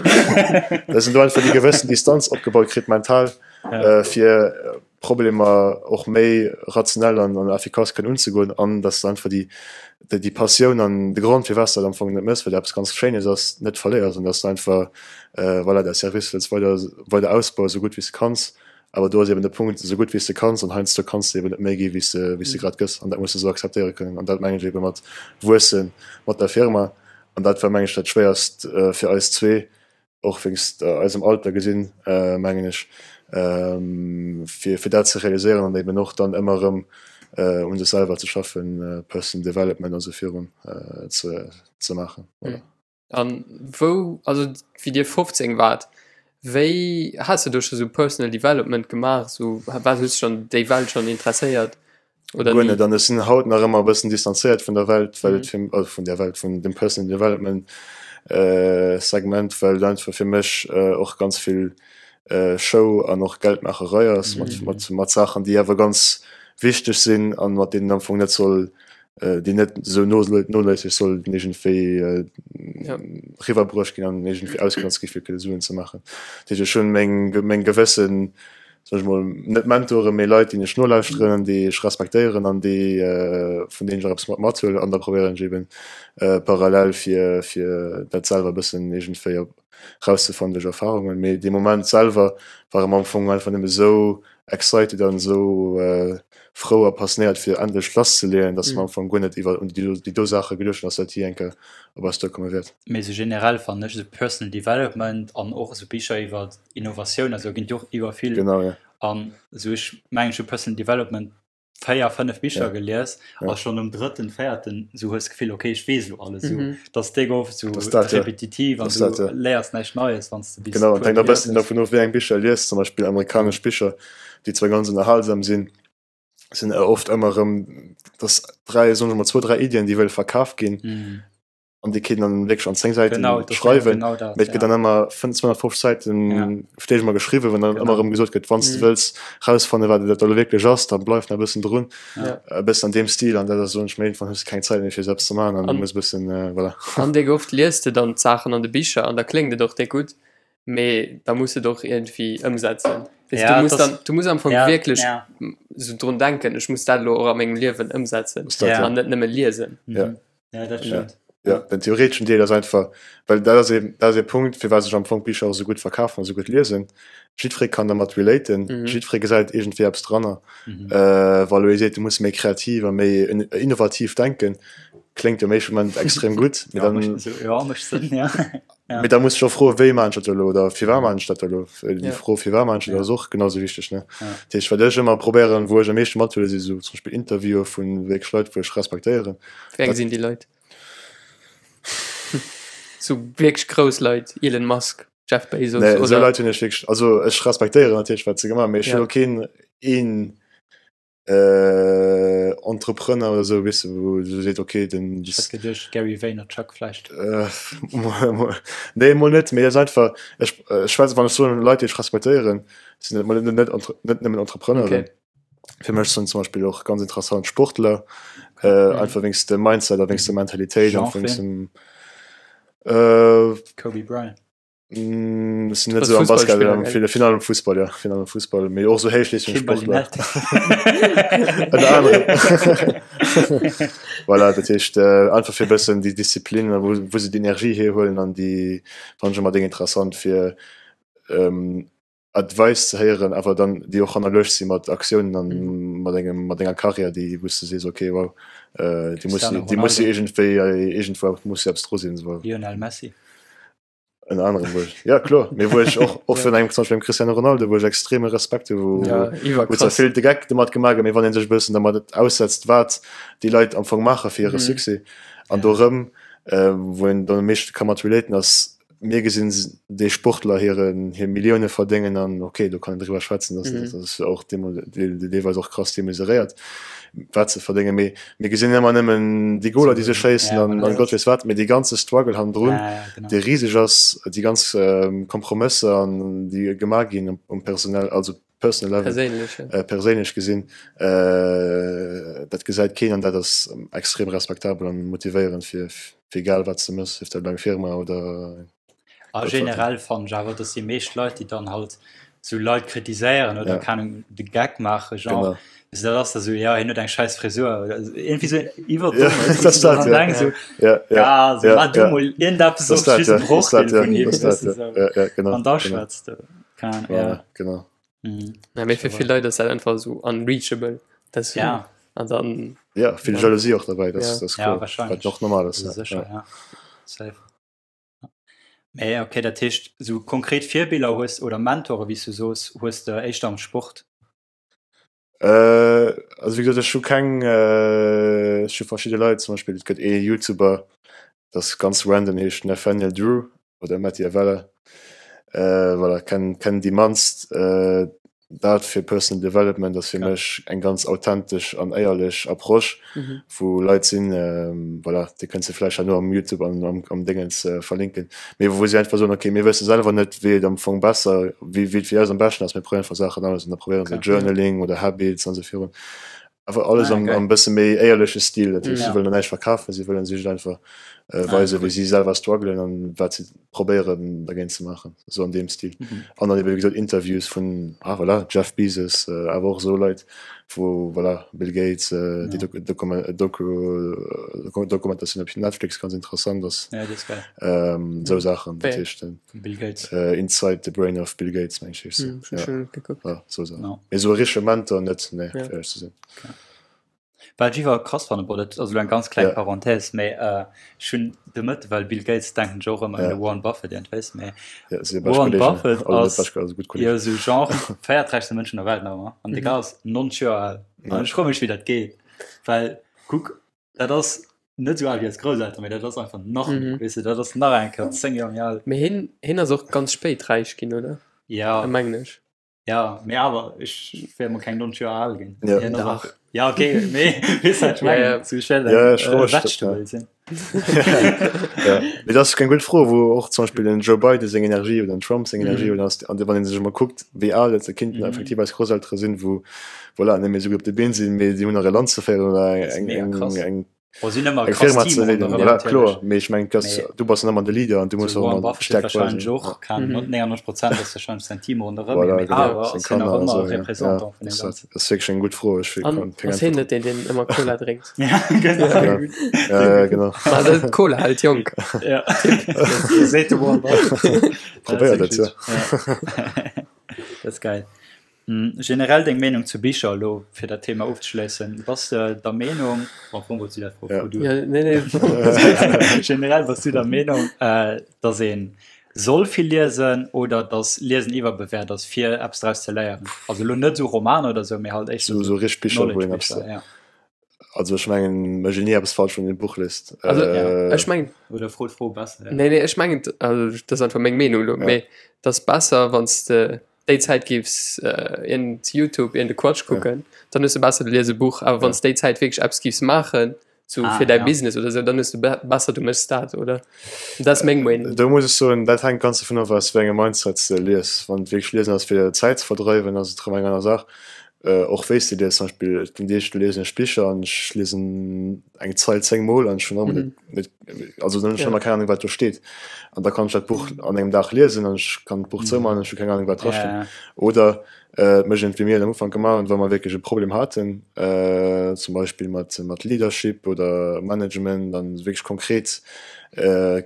da sind du einfach die gewëssen Distanz opgebaut kritt mental ja. äh, fir Problemer och méi rationell an an effikass kënnen unzegoen an dass de einfach déi déi Passioun an de Grond firwat s de dat am Fong net méchs, well dat eppes ganz Schéines ass, net verléiers an dass de einfach voilà däi Service wëlls weider weider ausbauen, esou gutt wéi s de kanns. Awer do ass eben de Punkt, esou gutt wéi s de kanns an heiansdo kanns de eben net méi gi wéi s de wéi s de grad gëss an dat muss de esou akzeptéiere kënnen an dat mengen ech ebe mat wuesse mat der Firma an dat war meng ech dat Schwéierst fir eis zwee, och wéinst eisem Alter gesinn, mengen ech, fir fir dat ze realiséieren an eben och dann ëmmer erëm un sech selwer ze schaffen, Personal Development an esou virun ze ze maachen. Voilà. An wou, also wéi Dir 15 waart, wéi has de do scho sou Personal Development gemaach, sou war hues schonn déi Welt schonn interesséiert? Oder Guer net, an ech sinn haut nach ëmmer e bëssen distanzéiert vun der Welt, well et fir, also vun der Welt, vun dem Personal Development Segment, well et einfach fir mech och ganz vill Show an och Geldmaacherei ass mat, mat, mat Saachen, déi awer ganz wichteg sinn an mat deenen am Fong net soll, déi net esou noléisseg sollten iergendwéi riwwerbruecht ginn an iergendwéi ausgenotzt gi fir kënne Suen ze maachen. Dat heescht, ech hunn meng, meng gewëssen soen ech mol, net Mentoren, mee Leit, déi ech nolauschteren, déi ech respektéieren an déi, vun deenen ech och eppes mat mathuelen an da probéieren ech eben parallel fir, fir dat selwer e bëssen iergendwéi op rauszefannen duerch Erfahrungen. Mee dee Moment selwer ware mer am Fong einfach nëmme sou excited an esou frou a passionéiert fir endlech lasszeleeën, dass mer am Fong guer net iwwer un déi do Saache geduecht hunn, dass dat jee eng Kéier op eis duerkomme wäert. Mee esou generell fannen ech esou Personal Development an och esou Bicher iwwer Innovatioun, also ginn et jo och iwwer vill. Genau, ja. An esou ech mengen ech hu Personal Development. 4, 5 Bicher gelies a schonn um drëtten, véierten sou hues d'Gefill, okay, ech weess elo alles sou. Dass déck oft sou repetitiv an du léiers näischt Neies, wann s de bis Genau, et hänkt e bëssen dovun of, wéi eng Bicher e liest. Zum Beispill amerikanesch Bicher, déi zwar ganz ënnerhalsam sinn, sinn oft ëmmer erëm, dass 3, soen ech mol, zwou, 3 Iddien, déi wëlle verkaf ginn. An déi kéint dann wierklech an 10 Säiten Genau, das schreiwen. genau dat, Mee et gëtt ja. dann ëmmer 250 Säiten Ja. fir d'éischt emol geschriwwen, wou dann Genau. ëmmer erëm gesot gëtt, wann s de Mhm. wëlls rausfannen, wat dat elo wierklech ass, dann bleif nach e bëssen drun. Ja. E bëssen an deem Stil an dat ass, soen ech mir, iergendwann hues de keng Zäit méi fir esou eppes ze maachen an du An- muss e bëssen, voilà. An déck oft liest de dann d'Saachen an de Bicher an da kléngt et och déck gutt, mee da muss et och iergendwéi ëmsetzen. Weess, Ja, du muss das- dann, du muss am Fong ja, wierklech ja. sou drun denken, ech muss dat elo och a mengem Liewen ëmsetzen Ass dat, Ja. ja. an net nëmme liesen. Ja. Mhm. Ja, dat stimmt. Ja, den theoretischen Deel ass einfach, well dat ass eben, dat ass e Punkt, firwat sech am Fong Bicher och esou gutt verkafen an esou gutt liesen. Jiddweree kann dermat relaten, Mhm. jiddweree gesäit iergendwéi eppes dranner. Mhm. Äh, wa lo ee seet, du muss méi kreativ a méi innovativ denken, kléngt am éischte Moment extrem gutt, mee Ja, dann, mécht, so, ja, mécht Sënn, ja. Ja. mee da muss ech och froen, wéi maan ech dat elo oder firwat maan ech dat elo? Déi Ja. Fro, firwat maan ech dat, Ja. ass och genau esou wichteg, ne? Ja. Dat heescht, wat ech ëmmer probéieren, wou ech am meeschte mathuele, si sou zum Beispill Interviewe vu wierklech Leit, wou ech respektéieren. Wéi eng sinn déi Leit? Sou wierklech grouss Leit, Elon Musk, Jeff Bezos Nee, esou oder? Leit hunn ech wierklech, also ech respektéieren natierlech, wat se gemaach hunn, mee ech hunn Ja. elo keen een äh, Entrepreneur oder sou, weess de, wou du seet, okay, den. Ech hat geduecht Gary Vaynerchuk vläicht. Äh, nee, mol net, mee et ass einfach, ech schwätze, wann ech soen Leit, déi ech respektéieren, sinn dat mol net, net, net nëmmen Entrepreneuren. Okay. Fir mech sinn zum Beispill och ganz interessant Sportler, äh, Mhm. einfach wéinst dem Mindset a wéinst der Mentalitéit an Genre wéinst ween? dem äh, Kobe Bryant. Mm, ech sinn net Als esou am Basket, Fussballspiller, am gell? vill virun allem Fussball, ja, virun allem Fussball, mee och esou Kimberly Héichleeschtungssportler. Melton. Ënner anerem. Voilà, dat heescht äh, einfach fir e bëssen déi Disziplin, a wou, wou se d'Energie hierhuelen an déi fannen ech ëmmer déng interessant fir ähm, Advice ze héieren, awer dann déi och hannerluecht si mat Aktiounen an mat engem mat enger Karriär, déi wou s de sees, okay wow, äh, déi muss Cristiano déi muss Ronaldo. iergendwéi iergendwou muss jo eppes dru sinn esou. Lionel Messi. Ënner anerem wou ech, ja kloer, mee wou ech och och vun engem zum Beispill dem Cristiano Ronaldo, wou ech extreme Respekt hu, wou Ja, wou zwar iwwerkrass. vill de Geck domat gemaach gëtt, mee wann ee sech e bëssen dermat aussetzt, wat déi Leit am Fong maache fir hire Mhm. Succès an do erëm, äh, wou een dann am meeschte ka mat relaten ass, Mir gesinn déi Sportler hiren hir Millioune verdéngen an ok, do kann een driwwer schwätzen, dass dat ass och deelweis och krass demesuréiert, wat se verdéngen. Mee mir gesinn ëmmer nëmmen déi Goler, déi se schéissen an an Gott weess wat, mee dee ganze Struggle hannendrun, dee riseg ass, déi ganz Kompromësser an déi gemaach ginn um personell, also personal level, Perséinlech, ja. perséinlech gesinn, dat gesäit keen an dat ass extrem respektabel an motivéierend fir fir egal wat s de méchs, sief dat elo eng Firma oder A Gott wat. generell fannen ech awer, dass déi meescht Leit, déi dann halt sou Leit kritiséieren oder Ja. keng Ahnung de Geck maachen, genre, Genau. also dat ass da sou, ja hien huet eng schäiss Frisur oder sou, iergendwéi sou Ja, iwwerdomm, weißt du, dat wou ass du dann dat, ja. denkst sou, Ja, ja, ja, sou ja, maach du ja. mol iergendeppes, Dat ass och dat, just e ja, dat ass dat, Brochdeel ja, vun him, dat ass weißt dat, du, ja, sou. ja, ja, genau, An da genau. schwätz du, keng Ahnung, ja. Voilà, genau. Mhm. Ja, mee fir vill Leit ass dat einfach esou unreachable. Dat ass Ja. An dann. Ja, vill Ja. Jalousie och dabei, das, Ja. das ist Ja, cool. wahrscheinlich. Wat och normal ass. Also Ja. sécher, Ja. ja. Safe. Mee okay, dat heescht, sou konkret Virbiller hues oder Mentore, wéi s du soos, hues de éischter am Sport? Äh, also wéi gesot, ech hu keng, äh, ech hu verschidde Leit, zum Beispill et gëtt ee Youtuber, dat ass ganz random, heescht Nathaniel Drew oder Matti Avella, äh, voilà, kennen kennen déi mannst. Äh, dat fir Personal Development ass fir Ja. mech eng ganz authentesch an éierlech Approche, Mhm. wou Leit sinn, ähm, voilà, déi kënns de vläicht herno am Youtube an am, am Dingens äh, verlinken, mee wou si einfach soen, okay, mir wësse selwer net, wéi et am Fong besser, wéi, wéi et fir eis am beschten ass, mir probéieren einfach Saachen aus an da probéieren se Okay. Journaling oder Habits an esou virun. Awer alles Ah, am, geil. am bësse méi éierleche Stil, dat heescht, Ja. si wëllen der näischt verkafen, si wëllen sech einfach äh, Ah, weisen, cool. wéi si selwer struggelen an wat si probéieren dergéint ze maachen, esou an deem Stil. Mhm. An dann ebe wéi gesot Interviews vun, ah voilà, Jeff Bezos, äh, awer och esou Leit, wou voilà, Bill Gates, äh, déi Ja. Doku, Dokume, Doku, äh, Dokumentatioun op Netflix ganz interessant ass. Ja, déi ass geil. Ähm, esou Saachen, dat Wéi? heescht den Vum Bill Gates. äh, Inside the Brain of Bill Gates, meng ech heescht se. Hm, Ja, schon gekuckt. ja, esou Saachen. Ja. Mee esou e richtege Mentor net, nee, Ja. fir éierlech ze sinn. Okay. Wat ech iwwer krass fannen, bon, dat ass elo eng ganz kleng Ja. Parenthèse, mee ech hunn de Mëtte, well Bill Gates denken ech och ëmmer un Ja. de Warren Buffett iergendwéis, mee Ja, si bescht Warren Kollegen. Buffett Also net ass bescht, also gutt jo Kollegen. esou genre véierträichste Mënsch vun der Welt nach ëmmer an de Mhm. Gars ass 90 Joer al. An Ja. ech froe mech, wéi dat geet, well kuck, dat ass net esou al wéi eis Grousselteren, mee dat ass einfach nach méi, Mhm. weess de, dat ass nach eng Kéier 10 Joer méi al. Mee hien, hien ass och ganz spéit räich ginn, oder? Ja. Mengen ech. Ja, mee awer ech wär mol keng 90 Joer al ginn. Ja. Hien ass Dach. och- Ja, okay, mee weess wat ech Ja, mengen, ja. zu schnell Ja, eng ech froe äh, mech dat, ja. Vegetable sinn. Ja. Mee dat ass eng gutt Fro, wou och zum Beispill den Joe Biden seng Energie oder den Trump seng Energie Mhm. oder ass, an wann een sech emol kuckt, wéi al dat se kinnten Mhm. effektiv eis Grousseltere sinn, wou voilà, net méi esou gutt op de Been sinn, mee si hunn nach e Land ze féieren oder Dat ass eng, mega eng, krass. eng Oh, sinn ëmmer eng krass Firma ze Team leeden. ronderëm Voilà, natierlech. kloer, mee ech mengen, dass Mee du bass dann ëmmer de Leader an du muss sou och Warren ëmmer Buffett huet d'Stäerkt wahrscheinlech weisen. och keng Mhm. 99 Prozent ass wahrscheinlech säin Team ronderëm Voilà, him, mee genau, awer seng ass hien nach Kanner an ëmmer esou, ja. Ja, Représentant vun das deem dat Ganzen. ass wierklech eng gutt Fro. Ech An kann keng ass hien Äntwert net deen, deen ëmmer Cola drénkt? Ja, genau. drop. Ja, ja, ja, genau. Ma dat Cola hält jonk. Ja. Seet de Warren Buffett. Dat ass Probéiert et, wierklech, ja. ja. Dat ass geil. Generell deng Meenung zu Bicher elo fir dat Thema ofzeschléissen. Bass de der Meenung, bon, am Fong wollt si dat Fro Ja. fro du. Ja, nee, nee. Generell bass du der Meenung, äh, dass een soll vill liesen oder dass Liesen iwwerbewäert ass fir eppes draus ze léieren? Also elo net esou Romaner oder esou, mee halt éischter So, esou so richteg Bicher, wou een eppes Knowledge-Bicher, ja. Also ech mengen, mécht een ni eppes falsch, wann een e Buch liest. Also Äh, ech mengen, Oder fro d'Fro besser, ja. nee, nee, ech mengen, also dat ass einfach meng Meenung elo, Ja. mee et ass besser, wann s de déi Zäit giffs iergend Youtube, iergend e Quatsch kucken, dann hues de besser, du lies e Buch. Awer wann s déi Zäit wierklech eppes giffs maachen, sou Ah, fir däi ja. Business oder sou, dann hues de be besser, du méchs dat, oder? Dat ass meng Meenung. Do muss ech soen, dat hänkt ganz dovun of, aus wéi engem Mindset s de lies. Wann et wierklech liesen ass, fir Zäit ze verdreiwen, ass et erëm eng aner Saach. Och wéi s de lies, zum Beispill, et ginn Deeg, do liesen ech Bicher an ech liesen eng Zeil 10 Mol an ech hunn ëmmer net, net, also dann hunn ech ëmmer keng Ahnung, wat do steet. An da kann ech dat Buch an engem Dag liesen an ech kann d'Buch zoumaachen an ech hu keng Ahnung, wat dra steet. Oder et mécht een et wéi mir et am Ufank gemaach hunn, wa mer wierklech e Problem haten, zum Beispill mat, mat Leadership oder Management an wierklech konkret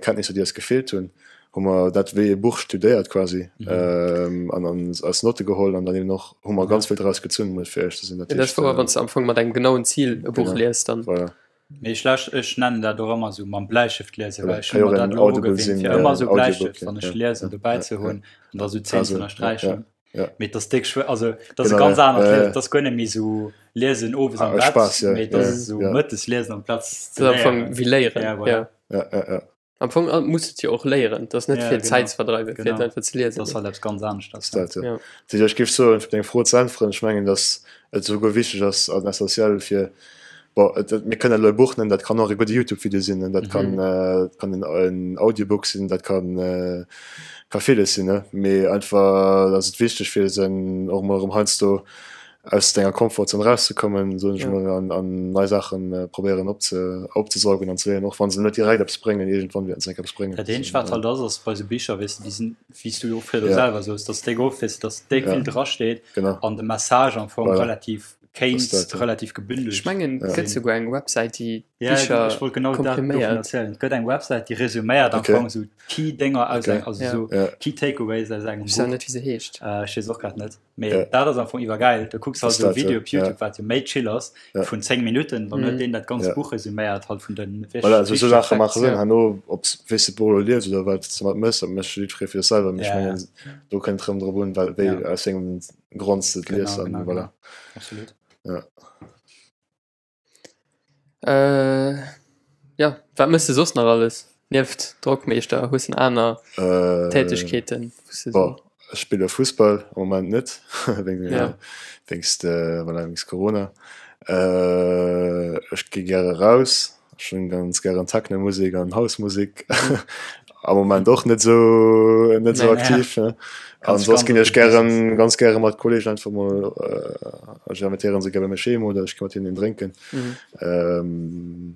Kenntnisser, déi eis gefeelt hunn, hu mer dat wéi e Buch studéiert quasi an an eis Notte geholl an dann eben och hu mer ganz vill draus gezunn, muss fir éierlech ze sinn. Dat ass wouer, wann s de am Fong mat engem genauen Zil e Buch liest, dann. Voilà. Mee ech lauscht, ech nennen dat och ëmmer esou mam Bläistëft liesen, well ech Kann hu jo mer och dat en elo Audible ugewinnt, sinn, fir ëmmer esou Audiobook, Bläistëft, wann ech ja, liesen, ja, dobäi ze ja, hunn an da esou d'Zeen ze Also, ja, ënnersträichen. ja. Mee et ass déck schwéier, also et ass e Genau, ganz ja, anert ja, Liesen, ja. et ass guer net méi esou liesen owes am Ah, Bett, Spaass, ja, mee et ja, ass esou ja. mëttes liesen amplaz ze Dat ass am Fong léieren. wéi léieren, Ja, voilà. ja. Ja, ja, ja. Am Fong muss et jo och léieren, dat ass net Ja, fir genau. Zäit ze verdreiwen, fir et Genau. einfach ze liesen. Dat ass halt eppes ganz aneschters. Dat, ja. Ja. Dat heescht, ech géif soen, fir deng Fro ze äntweren, ech mengen, datt et esouguer wichteg ass an essentiell fir, bon, et, et, mir kënnen elo e Buch nennen, dat kann och e gudde YouTube-Video sinn, dat kann, dat kann en, en Audiobook sinn, dat kann, ka villes sinn, ne? Mee einfach ass et wichteg, fir sen och emol erëm heiansdo aus denger Komfortzon erauszekommen, soen ech mol, an, an nei Saachen probéieren opze, opzesaugen an ze léieren, och wann se net direkt eppes bréngen, iergendwann wäerten se enk eppes bréngen. Dat eenzegt wat halt ass, ass bei sou Bicher, weess de, déi sinn, wéi s du och virdru Ja. selwer soos, dass déck oft, weess de, dass déck Ja. vill drasteet Genau. an de Message am Fong Voilà. relativ kéint Das dat, ja. relativ gebündelt Ech mengen, et Ja. gëtt souguer eng Websäit, déi Ja, Bicher ech wollt genau dat dovun kompriméiert. erzielen. Et gëtt eng Websäit, déi resuméiert am Okay. Fong sou Key Dénger aus Okay. eng, also Ja. sou Ja. Key Takeaways aus engem Ech weess awer Buch. net, wéi se heescht. Äh, ech weess och grad net. Mee Ja. dat ass am Fong iwwergäil. Du kucks halt Ass esou e dat, Video ja. op YouTube, Ja. wat jo méi chill ass, Ja. vun 10 Minutten, dann huet Mhm. deen dat ganzt Ja. Buch resuméiert halt vun den Voilà, also sou wichtege Saache maache Facts. Sënn. Ja. Herno, ob s wéi s de d'Buch elo liest oder wat s de domat méchs, dat mécht jiddweree fir sech selwer. Mee ech Ja, ja. mengen, do kënnt et erëm drop un, wat, wéi, Ja. aus wéi engem Grond s de et liest Genau, an genau, voilà. genau. Absolut. Ja. Äh, ja, wat mëss de soss nach alles? Nieft Drockmeeschter, hues de aner Äh, Tätegkeeten, wou s de bon, so. ech spille Fussball, am Moment net, wéng, Ja. wéngst, voilà, wéngst Corona. Äh, ech gi gäre raus, ech hunn ganz gären Technomusek an Housemusek. Am Moment och net esou, net esou Nee. aktiv, ne. An Kannst soss ganz ginn op ech de gären, Business. ganz gäre mat Kolleegen einfach mol, äh, ech invitéieren se gär bei mech heem oder ech gi mat hinnen een drénken. Mhm. Ähm,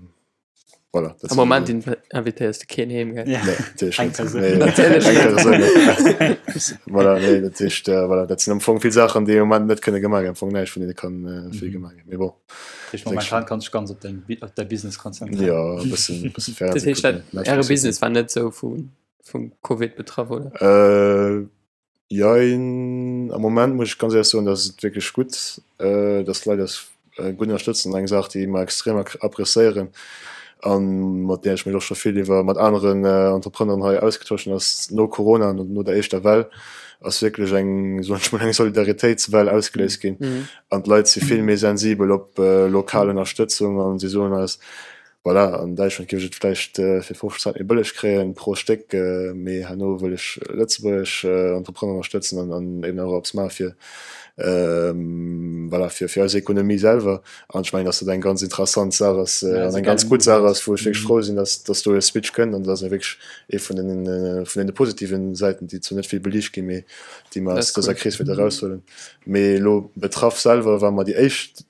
voilà, dat Am sinn Moment esou. inv invitéiers de keen heem, gell? Ja. Nee, natierlech Eng net. Persoun. Nee, Natierlech eng net. Persoun net. Voilà, nee, dat heescht, äh, voilà, dat sinn am Fong vill Saachen, déi am Moment net kënne gemaach ginn. Am Fong näischt vun deene kann äh, vill Mhm. gemaach ginn. Mee bon. Dat heescht, momentan kanns du dech ganz op deng, op däi Business konzentréieren. Ja, e bëssen, bësse Dat Fernseh heescht, dat, kucken, äre Netflix Business war net esou vu, vum Covid betraff, oder? Äh, jein, am Moment muss ech ganz éierlech soen, dass et wierklech gutt, äh, dass d'Leit eis. gutt ënnerstëtzen. Eng Saach, déi mer extrem appreciéieren a mat där ech mech och scho vill iwwer mat aneren Entrepreneuren hei ausgetosch hunn, ass no Corona, no der éischter Well, ass wierklech eng, soen ech mol, eng Solidaritéitswell ausgeléist ginn an d'Leit si vill méi sensibel op lokal Ënnerstëtzung an si soen eis, Voilà, an Däitschland géif ech et vläicht fir 50 Cent méi bëlleg kréien pro Stéck, mee herno wëll ech lëtzebuergesch Entrepreneur ënnerstëtzen an an eben och eppes maache fir, voilà, fir fir eis Ekonomie selwer. An ech mengen, datt dat eng ganz interessant Saach ass an eng ganz gutt Saach ass, wou ech wierklech frou sinn, datt datt do e Switch kënnt. An dat ass wierklech ee vun den vun deene positiven Säiten, déi zwar net vill beliicht ginn, mee déi mer aus dëser Kris wäerte eraushuelen. Mee elo betraff selwer war mer déi éischt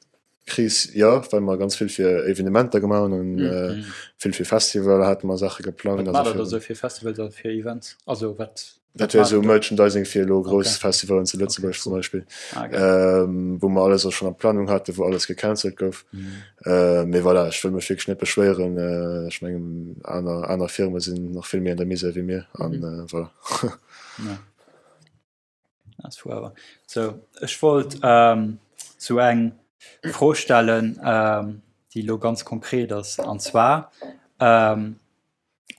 Kris, jo, well mer ganz vill fir Evenementer gemaach hunn an vill fir Festivaler hate mer Saache geplangt. Wat maacht der da sou fir Festivals a fir Events? Also wat Dat wär sou Merchandising fir elo grouss Festivalen zu Lëtzebuerg zum Beispill, wou mer alles och schonn a Planung haten, wou alles gecancelt gouf. Mee voilà, ech wëll mech wierklech net beschwéieren. Ech mengen aner aner Firme sinn nach vill méi an der Misär wéi mir an voilà. Das war awer. So, ech wollt ähm, zu eng Fro stellen, ähm, déi lo ganz konkret ass. An zwar ähm,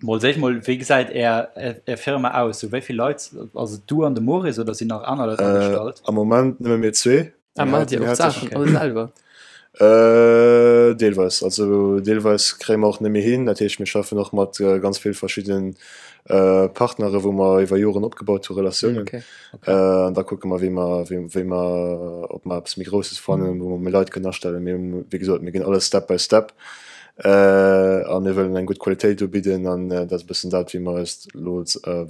mol sech mol, wéi gesäit är, är, är Firma aus? So, wéi vill Leit, also du an de Maurice oder sinn nach aner Leit Äh, agestallt? am Moment nëmme mir zwee. Ah, maacht Dir och d'Saachen all selwer? Äh, deelweis. Also deelweis kréie mer och net méi hin. Dat heescht, mir schaffen och mat ganz vill verschidden Partnere, wou mer iwwer Joren opgebaut hu Relatiounen. Okay. An da kucke mer, wéi mer, wéi mer, ob mer eppes méi Grousses fannen, wou mer méi Leit kënnen astellen. Mee wéi gesot, mir ginn alles Step by Step a mir wëllen eng gutt Qualitéit ubidden an dat ass e bëssen dat, wéi mer eis elo,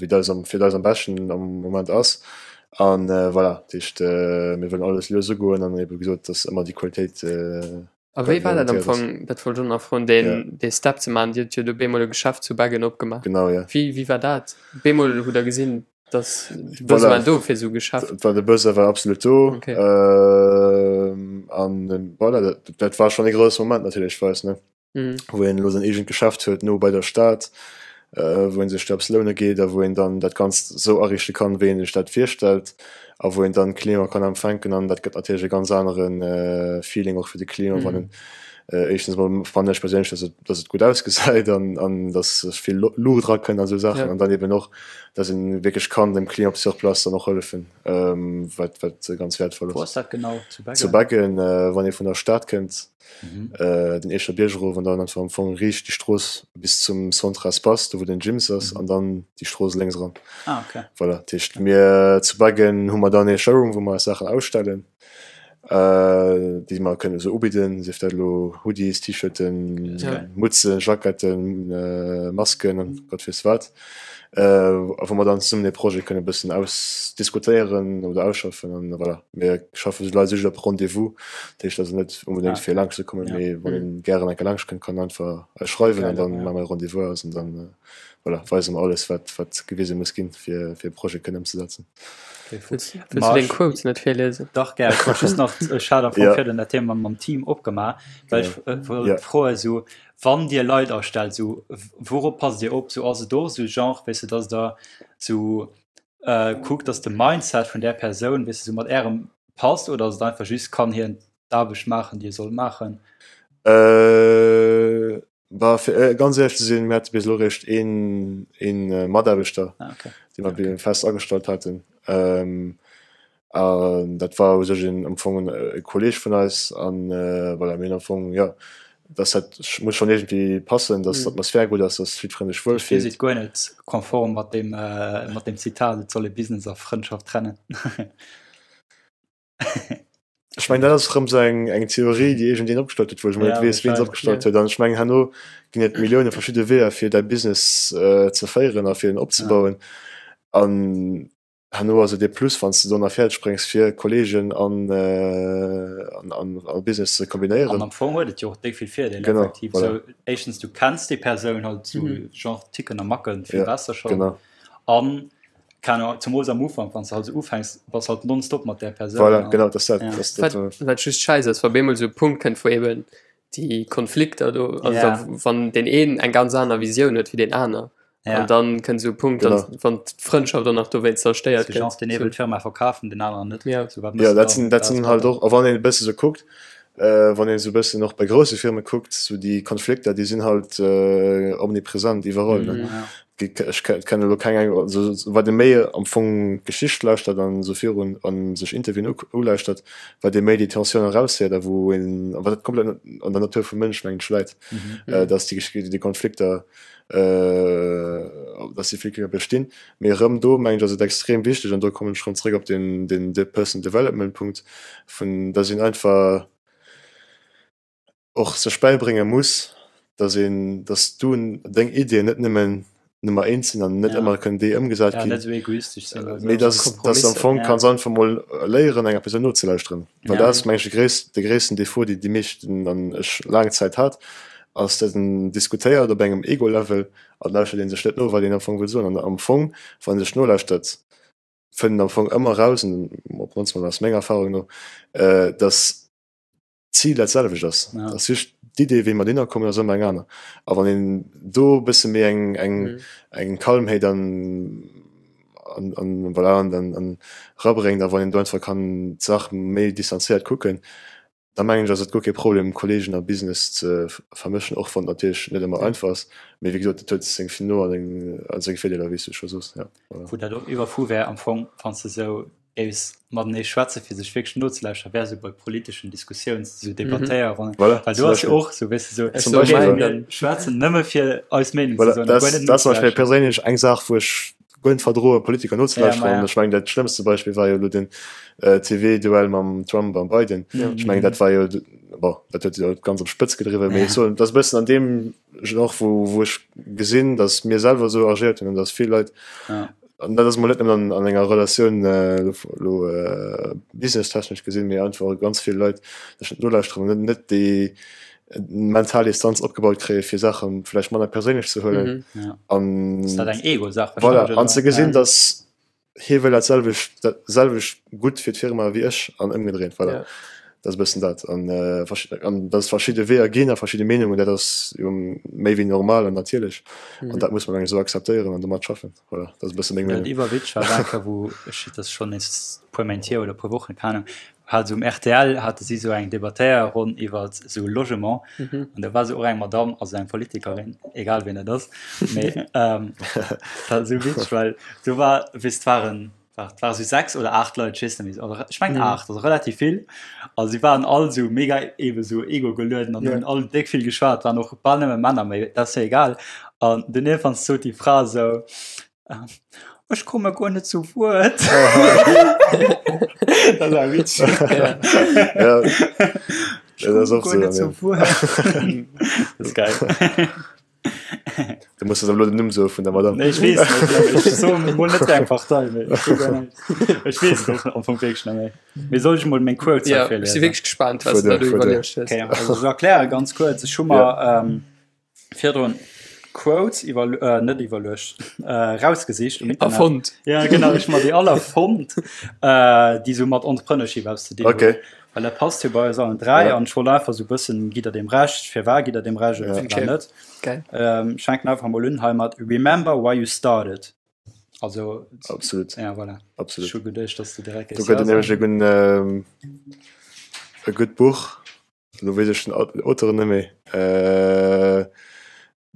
wéi dat eis fir eis am beschten am Moment ass. An voilà, dat heescht, mir wëllen alles lues ugoen an ebe gesot, dass ëmmer déi Qualitéit A wéi war dat am garantéiert ass. Fong, dat wollt ech och nach froen, deen, Ja. dee Step ze maachen? Dir hutt jo do bemol e Geschäft zu Beggen opgemaach. Genau, ja. Wéi, wéi war dat? Bemol hutt Der gesinn, dass de Voilà. Besoin do fir esou e Geschäft. Et war de Besoin war absolut do. Okay. An voilà, dat, dat war schonn e grousse Moment natierlech fir eis, ne? mhm. wou een elo säin eegent Geschäft huet no bei der Stad, äh, wou een sech eppes loune geet a wou een dann dat Ganzt esou ariichte kann, wéi een sech dat virstellt a wou een dann Client kann empfänken an dat gëtt natierlech e ganz aneren äh, Feeling och fir de Client, wann en äh, éischtens mol fannen ech perséinlech, dass et, dass et gutt ausgesäit an, an dass vill Luucht erakënnt an esou Saachen ja. an dann eben och, dass een wierklech kann dem Client sur place dann och hëllefen, ähm, wat, wat ganz wäertvoll Wo ass. ass dat genau? Zu Beggen? Zu Beggen, äh, wann ee vun der Stad kënnt. Mhm. Äh, den Eecher Bierg erof an dann einfach am Fong riicht déi Strooss bis zum Centre Espace, do wou den Gyms ass, Mhm. an dann déi Strooss lénks eran. Ah, okay. Voilà, dat heescht mir zu Beggen hu mer dann ee Showroom, wou mer eis Saachen ausstellen, äh, déi mer kënnen esou ubidden, sief dat elo Hoodies, T-Shirten, Ja. Mutzen, Jacketten, äh, Masken an Gott weess wat. Äh, a wou mer dann zesummen dee Projet kënnen e bëssen ausdiskutéieren oder ausschaffen an voilà. Mir schaffe sou Leit just op Rendez-vous, dat heescht also net unbedéngt fir laanscht ze kommen, mee wann een gären eng Kéier laanscht kënnt, kann en einfach eis schreiwen an dann maache mer e Rendez-vous aus an dann voilà, weise mer alles wat wat gewise muss ginn, fir fir e Projet kënnen ëmzesetzen. Wëlls du deng Quotes net virliesen? Dach gär. Ech wollt just nach, ech hat am Fong virun dat Thema mam Team opgemaach, well ech wollt froen, esou wann Dir Leit astellt, esou wourop passt Dir op? Esou ass et och esou Genre, weess de, dass Der esou kuckt, dass de Mindset vun där Persoun, weess de, sou mat Ärem passt oder ass et einfach just, kann hien d'Aarbecht maachen, déi e soll maachen? Äh, bah, fir ganz éierlech ze sinn, mir hate bis elo eréischt een, een Mataarbechter, Ah, okay. dee mer okay. fest agestallt haten. Ähm, An dat war u sech een am Fong e Kolleeg vun eis an voilà, mir hunn am Fong, jo, dass dat muss schonn iergendwéi passen, dass d'Atmosphär gutt ass, dass jiddweree sech wuel Dir fillt. sidd guer net konform mat deem, mat deem Zitat, et soll ee Business a Frëndschaft trennen. Ech mengen, dat ass erëm esou eng, eng Theorie, déi iergendeen opgestallt huet, wou ech emol net weess, wien se opgestallt huet. An ech mengen, herno ginn et Millioune verschidde Weeër, fir däi Business ze féieren a fir en opzebauen. An Herno ass et ee Plus, wann s de do nach fäerdeg bréngs, fir Kolleegen an, an, an Business ze kombinéieren. An am Fong huet et jo och déck vill Virdeeler, Genau, effektiv. voilà. Sou, éischtens, du kenns déi Persoun halt sou, genre Ticken a Macken vill Ja, besser schonn. genau. An, keine Ahnung, zumools am Ufank, wann s de halt sou ufänks, bass halt nonstop mat där Persoun. Voilà, an, genau, dat ass dat. ja. Dat ass dat, Wat, wat just scheiße ass, wa bemol sou e Punkt kënnt, wou eben déi Konflikter do, also Ja. da, wann deen een eng ganz aner Visioun huet wéi deen aner, Ja. An dann kënnt esou e Punkt, Genau. dann, wann d'Frëndschaft dann nach dowéinst zerstéiert So gëtt. Genre, den ee wëll d'Firma verkafen, den aneren net. Ja. So, wat Ja, méchs du dat dann? sinn, dat Dat sinn ass halt batter. och, a wann een e bësse sou kuckt, Wann een esou e bëssen och bei grousse Firme kuckt, esou déi Konflikter, déi sinn halt omnipresent iwwerall, ne. Ech kennen elo keng eng, also wat ee méi am Fong d'Geschicht lauschtert an esou virun a sech Interviewen ulauschtert, wat ee méi déi Tensioun eraushéiert a wou een, a wat komplett an der Natur vum Mënsch mengen ech läit, datt déi Konflikter, datt déi Konflikter bestinn. Mee erëm do mengen ech ass et extrem wichteg, an do kommen ech erëm zréck op deen deen Personal Development Punkt, vun datt een einfach och sech bäibrénge muss, datt een, datt s du deng Iddien net nëmmen Nummer eent sinn an net ëmmer kënnen déi ëmgesat ginn, mee datt s de am Fong kanns einfach mol léieren enger Persoun nozelauschteren, well dat ass meng ech de gréisst, de gréissten Defaut dee déi meeschten an ech laang Zäit hat, ass datt en diskutéiert op engem Ego-Level an lauschtert ee sech net no wat een am Fong wëll soen an am Fong wann ee sech nolauschtert fënnt en am Fong ëmmer eraus, an op d'mannst mol aus menger Erfahrung no, datt d'Zil dat selwecht ass. Ja. Ass just d'Idee, wéi mer dohinner kommen, ass ëmmer eng aner. A wann een do e bësse méi eng, eng, mm. eng Calmheet an, an, an, voilà, an, an, an rabréngt, a wann een do einfach kann d'Saach méi distanzéiert kucken, da mengen ech, ass et guer kee Problem, Kollegen a Business ze vermëschen, och wann et natierlech net ëmmer einfach ass. Mee wéi gesot, et huet seng No an seng Virdeeler, wéi s du scho soos. Ja, voilà. Wou dat och iwwerfu wär am Fong, wann s de sou géifs matenee schwätzen, fir sech wierklech nozelauschteren, wär esou bei politeschen Diskussiouns, esou Debattéierronnen. Voilà, Well do ass jo och esou, weess de, esou, Zum Beispill, okay, ja. mir schwätzen nëmme fir eis Meenung ze Voilà, soen a dat guer ass, net dat ass zum Beispill nozelauschteren. perséinlech eng Saach, wou ech guer net verdroen, Politiker Ja, ma nozelauschteren. ja. Ech mengen, dat schlëmmste Beispill war jo elo den TV-Duell mam Trump am Biden. Ja. Ech mengen, dat war jo, bon, dat huet jo ganz op d'Spëtz gedriwwen, mee ech soen, dat ass e bëssen an deem Genre, wou, wou ech gesinn, datt mir selwer esou agéiert hunn an datt vill Leit, Ja. An dat ass mol net nëmmen an, an enger Relatioun äh, lo äh, businesstechnesch gesinn, mee einfach ganz vill Leit sech net nolauschteren an net, net déi mental Distanz opgebaut kréie fir Saache vläicht manner perséinlech ze huelen. Mhm. Ja. An Ist dat eng Ego-Saach voilà, wahrscheinlech, an ze oder? gesinn, Ja. dass hie wëll dat selwecht, dat selwecht gutt fir d'Firma wéi ech an ëmgedréint. Voilà. Ja. Dat ass e bëssen dat. An, äh, an dass et verschidde Weeër ginn a verschidde Meenungen, dat ass jo méi wéi normal an natierlech. An Mhm. dat muss man eng esou akzeptéieren an domat schaffen. Voilà, dat ass e bësse meng Dat Meenung. iwwerwitzeg war war wou ech dat ass schonn nees e puer Méint hier oder e puer Wochen, keng Ahnung, hat esou um rtl hate si esou eng Debattéierronn iwwer esou Logement Mhm. an do war esou och eng Madamm, also eng Politikerin, egal wien dat ass, mee ähm, dat war esou witzeg, well do war, weess, et waren et ware sou 6 oder 8 Leit, ech weess net méi, oder ech mengen 8, also relativ vill. A si waren all sou mega ebe sou ego-gelueden an hunn all déck vill geschwat, waren och bal nëmme Männer, mee dat ass jo egal. An dunn iergendwann sot déi Fra sou, Ech komme guer net zu Wuert. Dat war witzeg. Ja. Ech komme guer net zu Wuert. Dat ass geil. Du muss elo den Numm soe vun der Madame. Nee, ech weess net. Ech soe mol net eng Partei. Mee ech weess net. Ech weess et och am Fong wierklech net méi. Mee soll ech mol meng Quotes Ja, hei ech si virliesen? wierklech gespaant, wat s Fuer de duer, do fuer duer. iwwerluecht hues. Okay, also ech erkläre ganz kuerz. Ech hu mer ähm, virdrun Quotes iwwer, äh, net iwwerluecht, äh, rausgesicht um Internet. Erfonnt. Ja, genau, ech hu mer déi all erfonnt, äh, déi sou mat Entrepreneurship eppes ze dinn hunn. Okay. Well dat passt jo bei eis allen 3 Ja. an ech wollt einfach sou bëssen, gitt der deem Recht, firwat gitt der deem Recht oder Ja. firwat Okay. net. Geil. Ähm, ech fänken einfach mol un hei mat Remember why you started. Also, Absolut. ja, voilà. Absolut. Ech hu geduecht, dass du direkt Do géifs gëtt ja et nämlech e soen. gudden, ähm, e gutt Buch, elo weess ech den Auteur net méi, äh,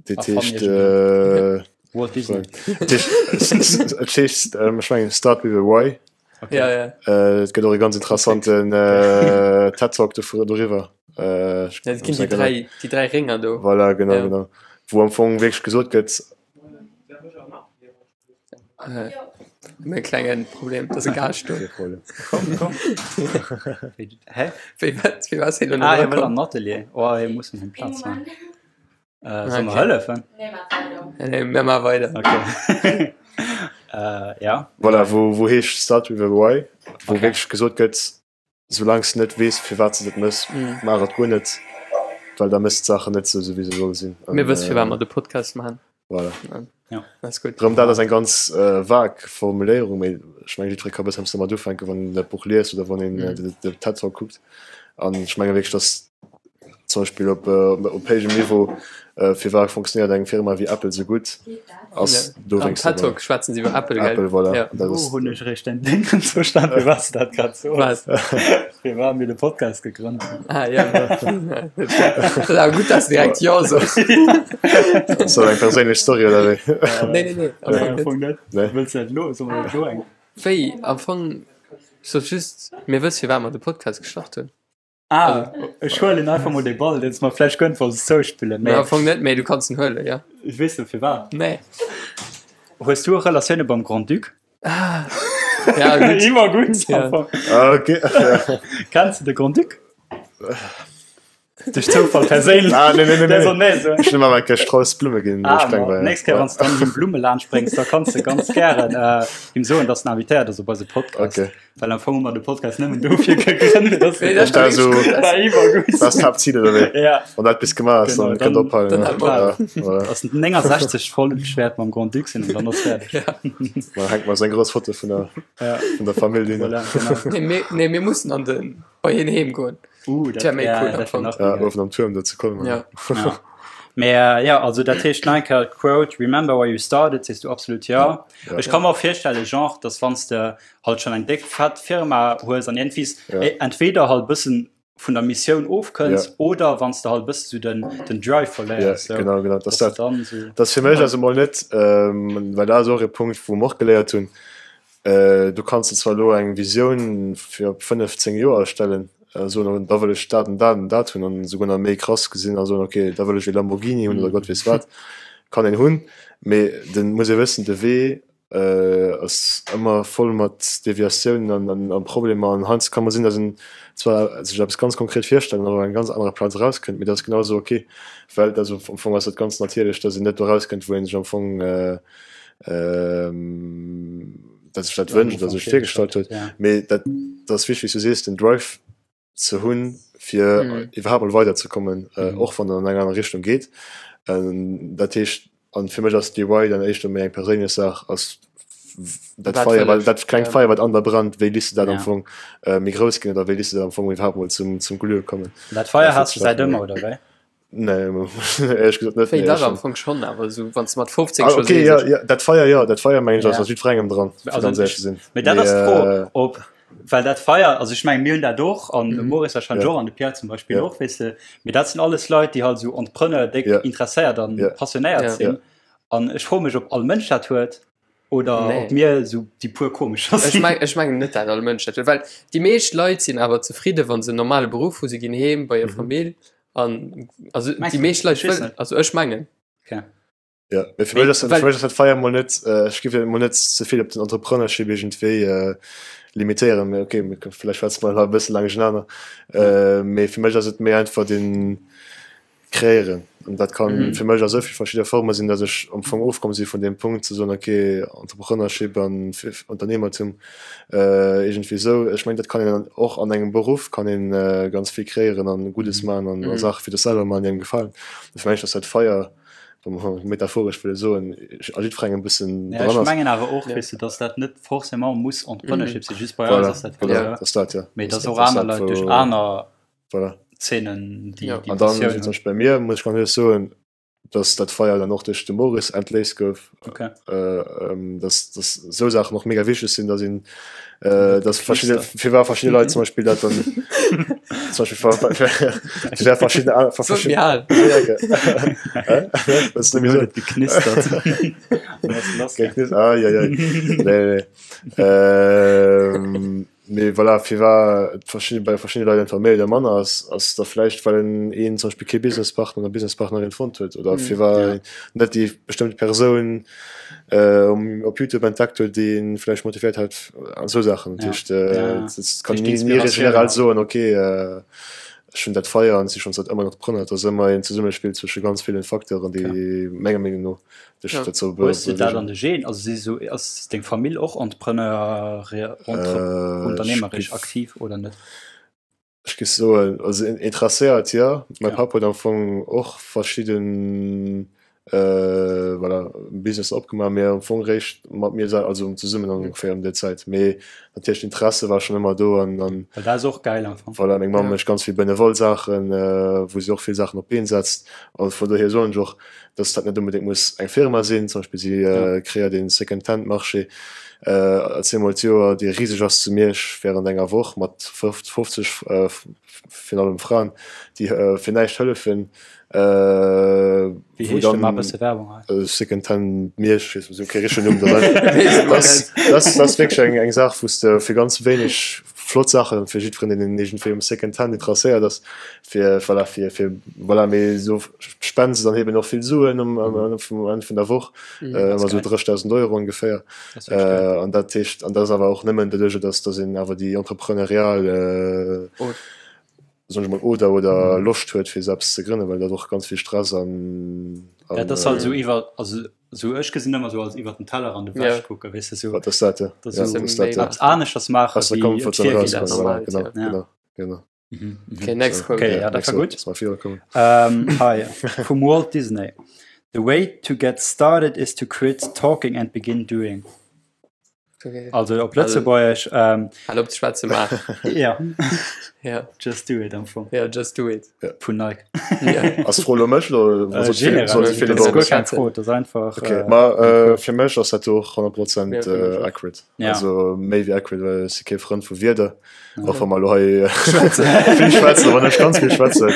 Dat heescht äh, Walt Disney. Et heescht ähm, ech mengen Start with a Why. Okay. Ja, ja. Äh, et gëtt och e ganz interessanten äh, TED Talk dovun doriwwer. Äh, Ja, et ginn déi dräi, déi dräi Rénger do. Voilà, genau, Ja. genau. Wou am Fong wierklech gesot gëtt, Äh, mir e klengen Problem, dat ass e Gaascht do. Kee Problem. Komm, komm. Hä? Wéi wat, wéi war hien elo Ah, hie wëll erakomm? an den Atelier. Oh, hie muss him Plaz maachen. Äh, soll mer Okay. hëllefen? Nee, maach weider. Nee, mir maache weider. Okay. äh, ja. Voilà, wou, wou heescht Start with a Why, wou Okay. wierklech gesot gëtt, soulaang s de net weess, firwat s de dat mëss, Mm. maach et guer net, well da mëss d'Saachen net sou, wéi se solle sinn. An, Mir wësse firwat äh, mer de Podcast maachen. Voilà. Ja. Dat ass gutt. Rëm dat ass eng ganz äh, vag Formuléierung, mee ech mengen, jiddweree ka bëssen eppes domat ufänken, wann een dat Buch liest oder wann een Mm. äh, de, de TED Talk kuckt. An ech menge wierklech, dass. Zum Beispill op op héijem Niveau, firwat funktionéiert eng Firma wéi Apple sou gutt, ass dowéinst. Am TED Talk schwätzen se iwwer Apple, gell? Apple, voilà. Ja. Dat ass. Do hunn ech eréischt den Ding verstanen, firwat s de dat grad soos. Wat? Firwat mir de Podcast gegrënnt hunn. Ah, ja. Dat ass awer gutt, dass de direkt Jo soos. Ass dat eng perséinlech Story oder wéi? Nee, nee, nee, am Nee, am Fong net. Fong net. Nee. Wëlls de dat elo? Solle mer dat elo eng? Wéi? Am Fong, ech sot just, mir wësse firwat mer de Podcast gestart hunn. Ah, ech huelen einfach mol de Ball, deen s mer vläicht gënnt wolls zouspillen. Mee am Fong net, mee du kanns en huelen, jo. Weess de firwat? Nee. Hues du Relatioune beim Grand-Duc? Ah, ja, gutt. Iwwer gutt. Ja. Ah, okay. Kenns de de Grand-Duc? Duerch Zoufall perséinlech? Ah, nee, nee, nee, Der nee. soll nee soen. Ech hunn ëmmer eng Kéier Strauss Blumme ginn, wou Ah, ech kleng ma war, ja. nächst Kéier, wann s du dann him Blumme laanschtbréngs, da kanns de ganz gären äh, him soen, dass en invitéiert ass op eise Podcast. Okay. Well am Fong hu mer de Podcast nëmmen dofir gegrënnt, dass Nee, dat Dat stimmt. so, war iwwer gutt. dat ass d'Haaptzil oder wéi? Ja. Wann dat bis gemaach ass, Genau, dann kënnt dann- ophalen. dann ne? hat man- Ja, voilà. Ass 69 Follen schwert mam Grand-Duc sinn an dann ass fäerdeg. Ja. Dann hänkt man seng grouss Foto vun der, Ja. vun der Famill hin. Voilà, genau. Nee, mir, nee, mir mussen an den, bei hien heem goen. Uh, dat Wär méi ja, cool am dat wär Fong. nach Ja, méi geil. uewen am Tuerm do zu Colmar. Ja. Ja. Mee äh, ja, also dat heescht nach eng Kéier Quote, Remember why you started, sees du absolut ja. Ja. Ech ka mer och virstellen, genre, dass wann s de halt schon eng déck fett Firma hues an iergendwies Ja. entweder halt bëssen vun der Missioun ofkënns Ja. oder wann s de halt bëssen sou den, den Drive Ja, verléiers, sou, genau, genau. dass Dass du dat, dann sou. dat ass fir mech also mol net, ähm, well dat ass och e Punkt, wou mer och geléiert hunn, äh, du kanns de zwar elo eng Visioun fir op 5, 10 Joer erstellen, a soen, oh, da wëll ech dat an dat an dat hunn an esouguer nach méi krass gesinn a soen, okay, da wëll ech e Lamborghini hunn oder Gott weess wat, kann een hunn, mee den muss ee wëssen, de Wee ass ëmmer voll mat Deviatiounen an an Problemer an heiansdo ka mol sinn, datt een zwar sech eppes ganz konkret virstellt an op enger ganz anerer Plaz erauskënnt, mee dat ass genau esou ok, well dat am Fong ass dat ganz natierlech, datt een net do erauskënnt, wou ee sech am Fong dat sech dat wënscht oder sech virgestallt huet. Mee dat ass wichteg, wéi s du sees, den Drive ze hunn, fir mm. iwwerhaapt mal weiderzekommen, mm. äh, och wann an eng aner Richtung geet. Ähm, dat heescht an fir mech ass DIY dann éischter méi eng perséinlech Saach ass dat Feier, weil dat klengt ja. Feier wat an der Brand, wéi liest du dat ja. am Fong äh, méi grouss ginn oder wéi liest du dat am Fong iwwerhaapt mal zum, zum Glühe kommen. Dat Feier hast du seit ëmmer oder wéi? Nee, ehrlich gesagt net. Wéi dach am Fong schon, awer esou wann s du mat 15 ah, schon okay, sees, ja, ja, dat Feier ja, dat Feier mengen ech ass Ja. ass jiddwerengem dran, fir Also ganz ehrlich ech, ze sinn. mee dat Mee ass d'Fro, äh, ob well dat Feier, also ech mengen mir hunn dat och an de Mhm. Maurice wahrscheinlech ja, och an de Pierre zum Beispill ja, och, weess de, mee dat sinn alles Leit, déi halt esou Entrepreneur déck ja, interesséiert an ja, passionéiert Ja. ja. sinn an ech froe mech, ob all Mënsch dat huet oder Nee. ob mir esou déi puer komescher Ech sinn. meng, ech mengen net dat all Mënsch dat huet, well déi meescht Leit sinn awer zefridde wann se en normale Beruff hu, se ginn heem bei hir Mhm. Famill An also Meinst déi du? meescht Leit Ich weess wëllen, net. also ech mengen. Okay. Ja, mee fir mech ass, Well- fir mech ass dat Feier mol net, äh, ech géif dat mol net ze vill op den Entrepreneurship iergendwéi äh, limitéieren, mee okay, mir kënnen vläicht schwätze mer nach e bësse laang duerchenaner. Äh, mee fir mech ass et méi einfach den Kreéieren an dat kann Mhm. fir mech a souvill verschidde Forme sinn, datt ech am Fong ofkomm si vun deem Punkt ze soen, okay, Entrepreneurship an Unternehmertum, Iergendwéi esou. Ech mengen, dat kann een och an engem Beruff kann een ganz vill kreéieren an Guddes maachen an Mhm. Saache fir dech selwer maachen, déi engem gefalen. Dofir mengen ech, datt dat Feier, wa mer metaphoresch wëlle soen, a jiddwerengem e bëssen Ja, ech dran ass. mengen awer och, Ja. weess de, dass dat net forcément muss Entrepreneurship sinn, just bei eis Voilà, ass dat voilà, esou. dat ass dat, ja. Mee Dat dass och ass aner dat, Leit duerch wou, aner voilà. Zeenen déi Ja. déi An dann, Passioun wéi zum hunn. Beispill bei mir, muss ech ganz éierlech soen, dass dat Feier dann och duerch de Maurice entléist gouf, okay. äh, ähm, dass, dass sou Saachen och mega wichteg sinn, dass een äh, dass verschiedene fir war verschiedene Leit zum Beispill dat dann zum Beispiel ver, ver, ver, verschiedene ver, verschiedene geknistert ah, ja, ja. nee, nee. Ähm, Mee voilà, firwat et verschidde bei verschiddene Leit einfach méi oder manner ass, ass da vläicht, well en een zum Beispill kee Businesspartner oder Businesspartnerin fonnt huet oder firwat Ja. een net déi bestëmmte Persoun äh, um, op YouTube entdeckt huet, déi een vläicht motivéiert hat an esou Saachen. Dat Ja. heescht, äh, Ja. dat kann Duerch ni, ni d'Inspiratioun generell halt. soen, okay, äh, ech hunn dat Feier an si schonn säit ëmmer Entrepreneur. Et ass ëmmer een Zesummespill zwësche ganz villen Facteuren, déi Okay. menger Meenung no dech Ja. dozou Hues du dat bewegen. an de Gen? Also si sou, ass deng Famill och Entrepreneur, entre, Äh, ech unternehmerisch géif aktiv oder net? ech géif soen, also interesséiert jo. Mäi Ja. Papp huet am Fong och verschidden. Voilà, Business opgemaach, mee am Fong réischt mat mir sel, also zesummen ongeféier ëm déi Zäit. Mee natierlech d'Interesse war schonn ëmmer do an an. Well dat ass och gäil am Fong. Voilà, meng Mamm mécht ganz vill benevol Saachen, wou si och vill Saachen op d'Been setzt. A vun dohier soen ech och, dass dat net onbedéngt muss eng Firma sinn. Zum Beispill si kreéiert een Second-Hand-Marché zweemol d'Joer, dee riseg ass zu Miersch wärend enger Woch mat 50 virun allem Fraen, déi fir näischt hëllefen. Wéi heescht de? Maach bësse Werbung hei. Second Hand Miersch, weess net, kee richtegen Numm, dat ass dat ass wierklech eng eng Saach, wou s de fir ganz wéineg flott Saachen, fir jiddwereen, deen iergendwéi um Second Hand interesséiert ass, fir voilà, fir fir voilà, mee esou spende se dann eben och vill Suen um um Enn vun der Woch, ëmmer esou 30.000 Euro ongeféier. An dat heescht, an dat ass awer och nëmmen doduerch, datt datt een awer déi entrepreneurial soen ech mol, oder oder Loscht huet fir eppes ze grënnen, well dat och ganz vill Stress an an Dat ass halt esou iwwer, also esou ech gesinn ëmmer esou als iwwer den Tellerrand ewech kucken, weess de, esou dat ass dat, ja. Dat ass esou dat, ja. Eppes aneschters maachen Aus der wéi Comfort Zone et virginn erauskommen, ass. voilà, genau, Ja. genau, genau. Mhm, mhm. Okay, next quote. Okay, ja, dat Next war one, gutt. lass mal virukommen. Ähm, hei, vum Walt Disney, The way to get started is to quit talking and begin doing. Okay. Also op Lëtzebuergesch. Ähm, Hal op ze schwätzen, maach. ja. Ja. Just do it am Fong. Ja, just do it. Ja. Vun Nike. Ja. Ass d'Fro lo mech oder Äh, soll generell, soll das se Philipp ist och guer keng schätzen? Fro, das ist einfach. Okay, Äh, ma äh, fir mech ass dat och 100 Prozent Ja, fir mech äh, och. accurate. Ja. Also méi wéi accurate, well ech si kee Frënd vu Wierder. Ja. Och wa mer lo hei vill schwätzen, awer net ganz vill schwätzen.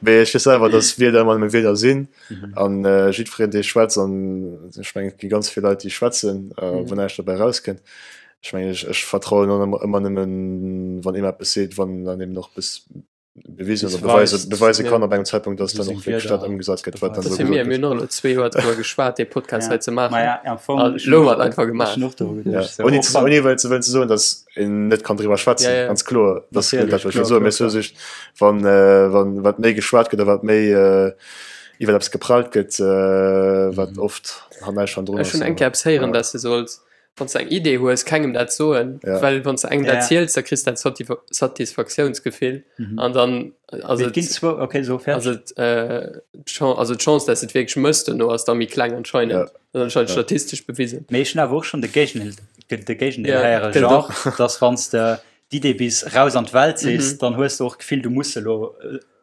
Mee ech weess selwer, dass Wierder ëmmer nëmme Wierder sinn. Mhm. An äh, jiddwereen, dee schwätzt, an ech mengen, et gi ganz vill Leit, déi schwätzen, äh, Mhm. wou näischt dobäi rauskënnt. Ech mengen, ech, ech vertrauen och ëmmer, ëmmer nëmmen, wann een eppes seet, wann dann eben och bis bewisen Bis oder beweise, weist. beweise Ja. kann op engem Zeitpunkt, dass So dann seng och wierklech Wierder dat ëmgesat gëtt, wat dann beweisen. do Das fir mir, gesot mir gëtt. hunn och elo zwee Joer drüber geschwat, dee Podcast Ja. hei ze maachen. Ma ja, am Fong, An ech elo hunn mat einfach ech gemaach. hunn och doru Ja. geduecht. So, Ouni och ze, wann, ouni wëllen ze wëllen ze soen, dass een net kann driwwer schwätzen, Ja, ja. ganz kloer, das ist net natierlech, dat, wat ech wëll kloer, soen, kloer, mee ech soe kloer. just, wann, äh, wann wat méi geschwat gëtt a wat méi äh, iwwer eppes geprallt gëtt, äh, wat Mhm. oft han näischt hannendrun Ech ass. hunn eng Kéier eppes héieren, Ja. dass de solls, wann s de eng Idee hues, kengem dat soen, Ja. well wann s de engem dat Ja. ziels, da kriss de dat Satisfa Satisfaktiounsgefill Mhm. an dann ass Mee et et ginn zwou, okay, so ass fäerdeg. et äh, d'Chan also d'Chance, dass et wierklech mëss duerno, ass da méi kleng anscheinend. Ja. Dat ass anscheinend Ja. statistesch bewisen. Mee ech hunn awer och schonn de Géigendeel, de Géigendeel Ja, héieren, gëtt et genre, och. dass wann s de d'Idee bis raus an d'Welt sees, Mhm. dann hues de och d'Gefill, du muss se elo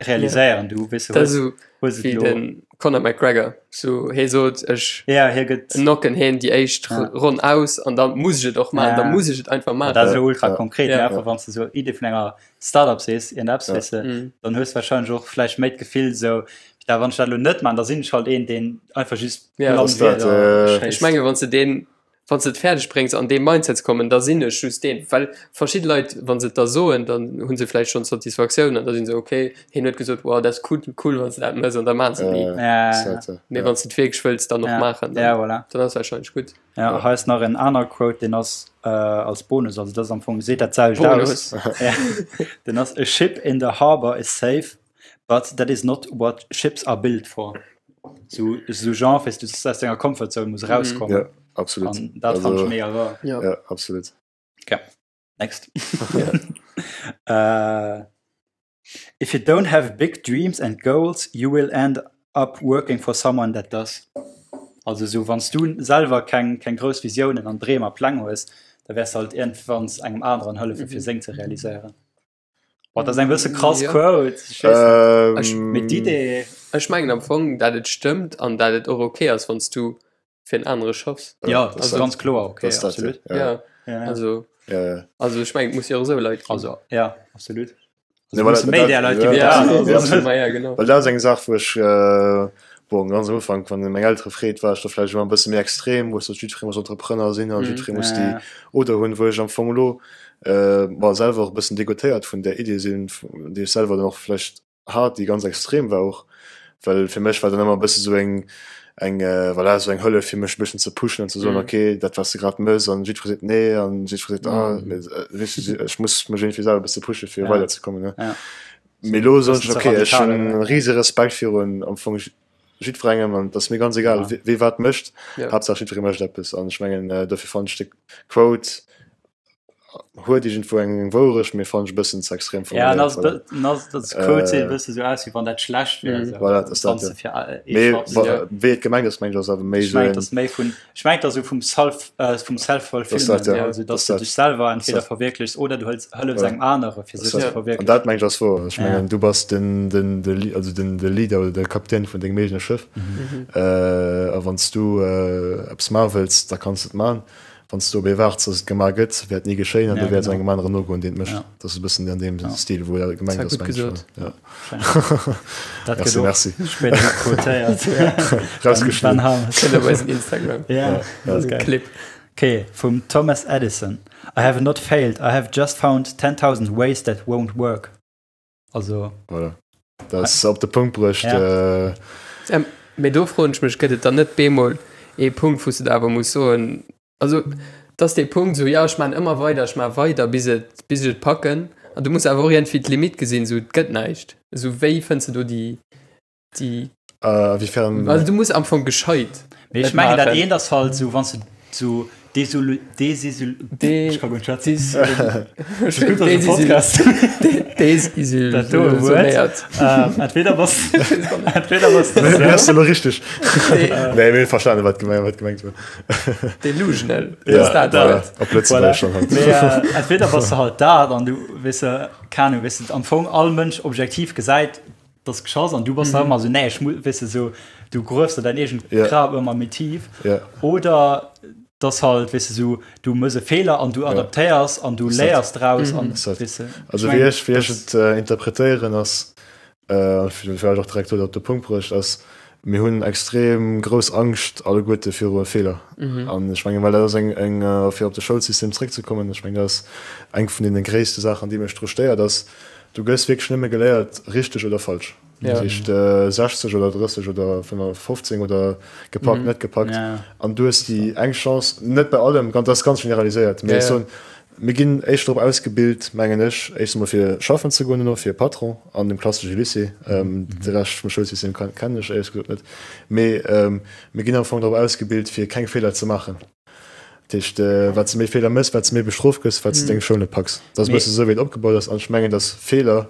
realiséieren, du weess, Dat ass hues, esou hues et wéi elo. den Conor McGregor, sou hee sot, ech Ja, hie gëtt. knocken heen déi éischt Ja. Ronn aus an da muss ech et och maachen, da Ja. muss ech et einfach Ma dat ass maachen. elo ultra Ja. konkret, Ja. mee einfach wann s de sou Idee vun enger Startup sees, iergendeppes, Ja. weess de, Mhm. dann hues de wahrscheinlech och vläicht méi d'Gefill sou, da wann ech dat elo net maan, da sinn ech halt een, deen einfach just Ja. blann Ass dat, Wierder äh, Ech schéisst. menge wann s de deen Wann s de et fäerdeg bréngs an dee Mindset ze kommen, da sinn ech just deen. Well verschidde Leit, wa se et da soen, dann hu se vläicht schonn d'Satisfaktioun an da si se ok, hien huet gesot, wow, dat ass cool, cool wann s de dat méchs an da maachen se et ni. Mee wann s de et wierklech wëlls dann och maachen, dann, voilà. dann ass wahrscheinlech gutt. Ja, hei ass nach en aner Quote, deen ass als Bonus, also dat ass am Fong, seet dat selwecht aus. Bonus. Ja, deen ass, A ship in the harbour is safe, But that is not what ships are built for. So, so genre, weißt du, dass du aus denger Comfort Zone muss rauskommen. Ja, absolut. An dat fand ich mega wahr. Ja. Ja, absolut. Okay. Next. uh, if you don't have big dreams and goals, you will end up working for someone that does. Also so wann du selwer keng keng grouss Visiounen an Dreem a Pläng hues, da wäers du halt iergendwanns engem aneren hëllefe fir seng ze realiséieren. Boah, dat ass eng bësse krass Ja. Quote. Ich weess net. Ähm, Mee d'Idee, Ech mengen am Fong, dat et stëmmt an dat et och ok ass, wann s du fir en anere schaffs. ja, dat das ass dat- ganz kloer okay, das dat, absolut. Ja, Ja, Ja, ja. also, ja, ja. also ech mengen, et muss jo och esou Leit ginn. Also, ja, absolut. Nee, Also, well musse dat- méi dat- där Leit ja, ginn, wéi ja, dat. ja, Also, absolut. ma ja, genau. Well dat ass eng Saach, wou ech, äh, bon, ganz am Ufank, wann ee meng Eltere freet, war ech da vläicht ëmmer e bësse méi extrem, wou ech sot, jiddweree muss Entrepreneur sinn an Mhm. jiddweree muss Ja, déi ja. Oder hunn, wou ech am Fong elo, äh, bon, selwer och e bëssen degoutéiert vun där Idee sinn, déi ech selwer dann och vläicht hat, déi ganz extrem war och, well fir mech war dann ëmmer e bësse sou eng, eng, voilà, sou eng Hëllef fir mech e bëssen ze pushen an ze soen, Mhm. okay, dat wat s de grad mëss an jiddweree seet nee an jiddweree seet, ah, mee, weess de, ech muss mech iergendwéi selwer e bësse pushe fir Ja. weiderzekommen, ne. Ja. Mee elo soen Bëssen ech, ze okay, ech radikal, hunn oder? e rise Respekt virun am Fong jiddwerengem an et ass mir ganz egal, Ja. wee wat mécht, Ja. Haaptsaach jiddweree mécht eppes an ech mengen, dofir fannen ech de Quote. Huet iergendwou eng Wourecht, mee fannen ech e bëssen ze extrem Ja, en formuléiert. ass, en ass, dat Quote seet e bësse sou aus, wéi wann dat schlecht wär, esou, Voilà, dat ass wann dat, s de ja. fir ee Mee schaffs. wa wéi et gemengt ass, mengen ech, ass awer méi Ech esou mengen, een. et ass méi vun, ech mengen, et ass esou vum Self, vum Dat ass Self-Fulfillment, dat, ja. also Dat dass ass du dat. dech selwer Dat ass entweder dat. verwierklechs oder du hëls, hëllefs Voilà. engem anere fir Dat ass sech ze dat. An verwierklechen. dat mengen ech ass wouer. Ech Ja. mengen, du bass den, den, de Lea-, also den, de Leader oder de Kapitän vun dengem eegene Schëff. A wann s du eppes maache wëlls, da kanns de et maachen. Wann s du op ee waarts, dass et gemaach gëtt, wäert ni geschéien an Ja, du wäerts genau. engem aneren nogoen, deen et mécht. Ja. Dat ass e bëssen an deem Ja. Stil, wou dat gemengt Dat ass, war meng gutt ech. gesot. Ja. Dat Merci, gëtt och merci. spéider quotéiert. Rausgeschnidden. Ben Harmes. Kënnt op eisen Instagram. Ja, Ja. dat ass geil. Clip. Okay, vum Thomas Edison. I have not failed, I have just found 10,000 ways that won't work. Also. Voilà. Dat ass op de Punkt bruecht. Ja. Äh, Ähm, mee do froen ech mech, gëtt et dann net bemol ee Punkt, wou s de da awer muss soen, also et ass dee Punkt esou, jo ech maan ëmmer weider, ech maan weider bis et, bis ech et packen an du muss awer och iergendwéi d'Limite gesinn, esou et gëtt näischt. Esou wéi fënns de do déi, déi, Äh, inwiefern also du muss am Fong gescheit Mee ech et mengen dat maachen. eent ass halt esou, wann s de sou desolu desisul De ech ka guer net schwätzen. dis Ass gutt, dass e Podcast. Dat do e Wuert. Desillusionéiert. Ähm, entweder bass entweder bass de Nee, ass esou. elo richteg. Nee, mir hu verstanen, wat gemengt, wat gemengt war. Delusional. Ja, Ass dat voilà. Wuert. Op Lëtzebuergesch dann halt. Mee äh, entweder bass de halt dat an du weess de, keng Ahnung, weess de, am Fong all Mënsch objektiv gesäit, dass geschoss an du bass da ëmmer sou nee ech muss weess de sou du gruefs der däin eegent Ja. Grab ëmmer méi tief Ja. oder dass halt weess de sou du mëss e Feeler an du adaptéiers an du Ist dat. léiers draus an Ist dat. weess de Also ech wéi mengen ech wéi ech dass et äh, interpretéieren ass äh, an vläicht och direkt do op de Punkt bruecht ass, mir hunn extrem grouss Angscht alleguerte viru Feeler. An ech mengen well dat ass eng eng äh, fir op de Schoulsystem zréckzekommen, ech mengen dat ass eng vun deene gréisste Saachen déi mech dru stéiert ass, Du gëss wierklech nëmme geléiert, richteg oder falsch. Ja. Dat heescht 60 oder 30 oder 15 oder gepackt, net gepackt. Ja. An du hues déi eng Chance, net bei allem, dat ass ganz generaliséiert, mee Ja, ech ja. soen, mir ginn éischter drop ausgebilt, mengen ech, éischt emol fir schaffen ze goen, duerno fir Patron an dem klassesche Lycée. De Rescht vum Schoulsystem kennen ech éierlech gesot net. Mee mir ginn am Fong drop ausgebilt, fir keng Feeler ze maachen. Dat heescht, wat s de méi Feeler méchs, wat s de méi bestrooft gëss, wat s de deng Schoul net packs. Dat ass e bësse sou, wéi et opgebaut ass. An ech mengen, datt Feeler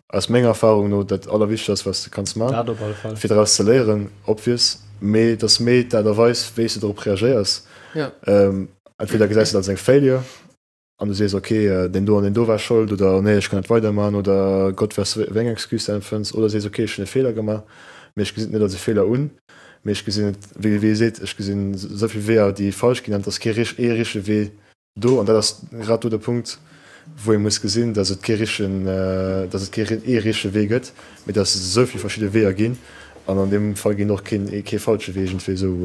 aus menger Erfahrung no dat Allerwichtegst ass, wat s de kanns maachen, Dat op alle Fall. fir draus ze léieren, obvious, mee et ass méi d'Aart a Weis, wéi s de drop reagéiers. Ja. Entweder gesäis de dat als eng Failure an du sees, ok, deen do an deen do war Schold oder nee, ech kann net weidermachen oder Gott weess wéi eng Excuse de empfënns oder sees, ok, ech hunn e Feeler gemaach, mee ech gesinn et net als e Feeler un, mee ech gesinn et, wéi wéi ee seet, ech gesinn esou vill Weeër, déi falsch ginn an et ass kee rich ee richtege Wee do an dat ass grad do de Punkt, wou ee muss gesinn, datt et kee richtegen, datt et kee ee richtege Wee gëtt, mee datt et esou vill verschidde Weeër ginn an an deem Fall ginn och keen kee falsche Wee iergendwéi esou.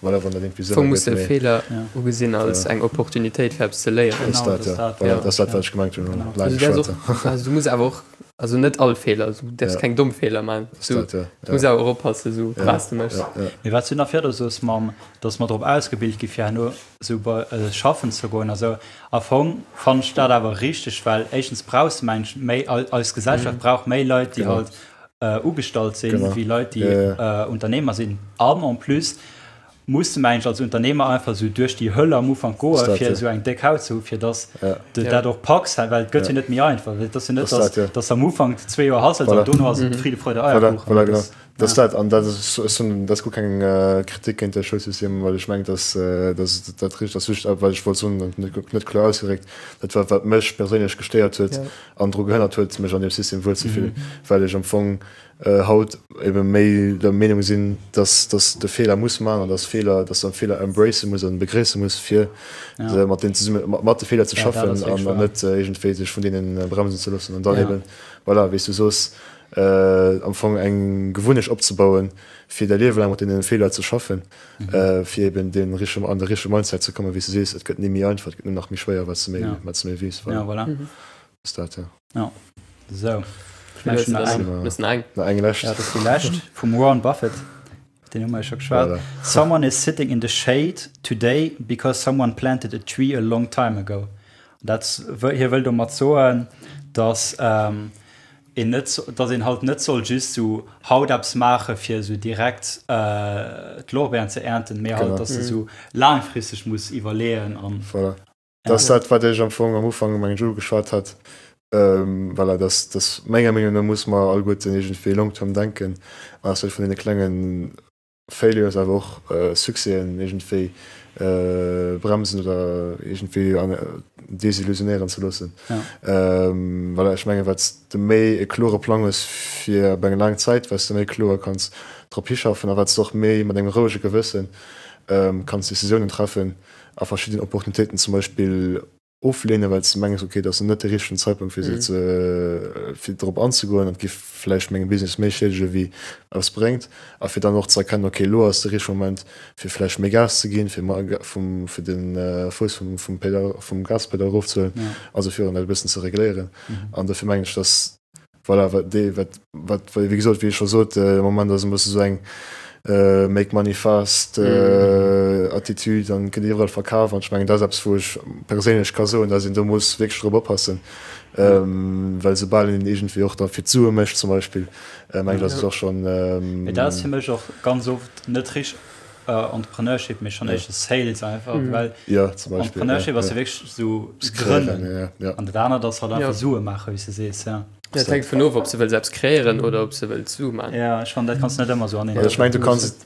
Voilà, wann dat irgendwie Sënn Fong muss ergëtt, de mee Feeler Ja. ugesinn als Ja. eng Opportunitéit fir eppes ze léieren. dat ass Genau, dat, dat ass ja. dat, Voilà, ja. dat ass dat, wat ech gemengt hunn. Genau. Laang Also, du däerfs geschwat. och, also du muss awer och, also net all Feeler, also du däerfs Ja. keng domm Feeler maachen. Dat ass Du, dat, ja. du muss Ja. awer och oppassen, sou Ja. was du méchs. Ja, ja. Mee wat s du nach virdu soos mam, dass mer drop ausgebilt gi fir herno sou bei schaffen ze goen a sou, am Fong fannen ech dat awer richteg, well éischtens brauchs de mengen ech méi, eis Gesellschaft brauch méi Leit, déi Genau. halt ugestallt sinn, Genau. wéi Leit, déi Ja, ja. Unternehmer sinn. An en plus muss de mengen ech als Unternehmer einfach sou duerch déi Hölle am Ufank goe Ass dat, fir ja. esou eng déck Haut ze hu fir dass Ja. de Ja. dat och packs, well et gëtt Ja. jo net méi einfach. Et ass jo net, Ass dass dat, ja. dass am Ufank zwee Joer hustles an Voilà. dono ass et Friede, Freude, Voilà, Eierkuchen. voilà, genau. Das, Dat ass ja. dat. An dat ass, ech soen, dat ass guer keng äh, Kritik géint de Schoulsystem, well ech mengen, dass, äh, dass dat richteg ass. Just, wat ech wollt soen, net, net kloer ausgedréckt, dat war, wat mech perséinlech gestéiert huet Ja. an dru gehënnert huet, mech an deem System wuelzefillen, well ech am Fong haut ebe méi der Meenung sinn, dass dass de Feeler muss man an dass Feeler, dass de Feeler embracen muss an begréisse muss, fir mat deenen zesumme mat de Feeler ze schaffen an an net iergendwéi sech vun deenen bremsen ze loossen an dann eben, voilà, wéi s du soos, am Fong eng Gewunnecht opzebauen, fir däi Liewe laang mat deene Feeler ze schaffen, fir eben dee richtege an de richtege Mindset ze kommen, wéi s du sees, et gëtt ni méi einfach, et gëtt nëmmen nach méi schwéier, wat s de méi wat s de méi weess, voilà. Ass dat, ja. Ja. Sou. Ech mengen, nach eng. Nach eng. Nach eng lescht. Ja, dat ass déi lescht vum Warren Buffett. Den hu mer jo scho geschwat. Voilà. Someone is sitting in the shade today because someone planted a tree a long time ago. Dat, hie wëll domat soen, dass ähm, een net, dass een halt net soll just sou haut eppes maache fir esou direkt äh, d'Lorbeeren ze ernten, mee halt, Genau. dass de sou laangfristeg muss iwwerleeën an Voilà. Dat ass dat, wat ech am Fong am Ufank mengen ech ugeschwat hat. Voilà, dass, dass menger Meenung no muss mer alleguerten iergendwéi long term denken an eis net vun deene klenge Failures, awer och Succèsen iergendwéi bremsen oder iergendwéi desillusionéieren ze loossen. Voilà, ech mengen, wat s de méi e klore Plang hues fir op eng laang Zäit, wat s de méi kloer kanns drop hischaffen a wat s de och méi mat engem rouege Gewësse kanns Decisiounen treffen a verschidden Opportunitéiten zum Beispill ofleenen, well s de mengs, okay, dat ass net de richtegen Zeitpunkt fir se ze fir drop anzegoen an et géif vläicht mengem Business méi schiedege wéi eppes bréngt a fir dann och ze erkennen, okay, elo ass de richtege Moment fir vläicht méi Gas ze ginn, fir vum fir de Fouss vum vum Pedal vum Gaspedal erofzehuelen, also fir dat e bëssen ze regléieren. An dofir mengen ech, datt Voilà, wat dee, wat, wat, wéi gesot, wéi ech scho sot, de Moment ass e bësse sou eng make money fast Attitude an et gëtt iwwerall verkaf an ech mengen, dat ass eppes, wou ech perséinlech ka soen, dass een do muss wierklech drop oppassen, well soubal een iergendwéi och da fir d'Sue mécht zum Beispill, mengen ech, ass et och schonn. Mee dat ass fir mech och ganz oft net richteg Entrepreneurship, mee schonn éischter Sales einfach, well Ja, zum Beispill. Entrepreneurship ass jo wierklech esou grënnen an dat anert ass halt einfach Sue maachen, wéi s de sees, ja. Ja, et hänkt vun of, ob s de wëlls eppes kreéieren oder ob s de wëlls Sue maachen. Ja, ech fannen, dat kanns de net ëmmer esou aneen. Also ech mengen, du kanns et,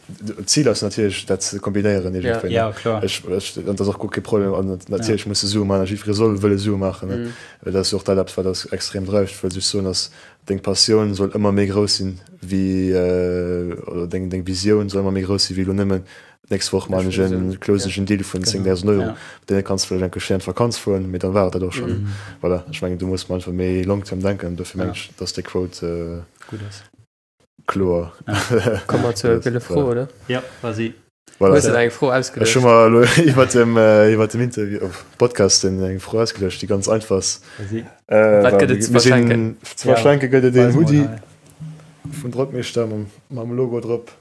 d'Zil ass natierlech dat ze kombinéieren iergendwéi, ne? Ja, kloer. Ech, ech, an dat ass och guer kee Problem an natierlech muss de Sue maachen a jiddweree soll wëlle Sue maachen, ne? Well dat ass jo och dat eppes, wat eis extrem dreift. Ech wëll just soen, dass Deng Passioun soll ëmmer méi grouss sinn wéi, oder deng, deng Visioun soll ëmmer méi grouss sinn wéi elo nëmmen d'nächst Woch maan ech en, close ech en Deal vun 10.000 Euro. Mat deene kanns de vläicht eng Kéier schéin an d'Vakanz fueren, mee dann war et dat och schonn. Voilà, ech mengen do muss mer einfach méi long term denken an dofir mengen ech, dass déi Quote gutt ass. Kloer. Komme mer zur gëlle Fro, oder? Ja, vas-y. Voilà. Hues de der eng Fro ausgeduecht? Ech hu mer elo iwwer dem, iwwer dem Interview, oh, Podcast en eng Fro ausgeduecht, déi ganz einfach ass. Vas-y. Äh, Wat gëtt et ze mir sinn- verschenken? Ze verschenke gëtt et een Weis mol Hoodie hei. vun Drockmeeschter mam, mam Logo drop.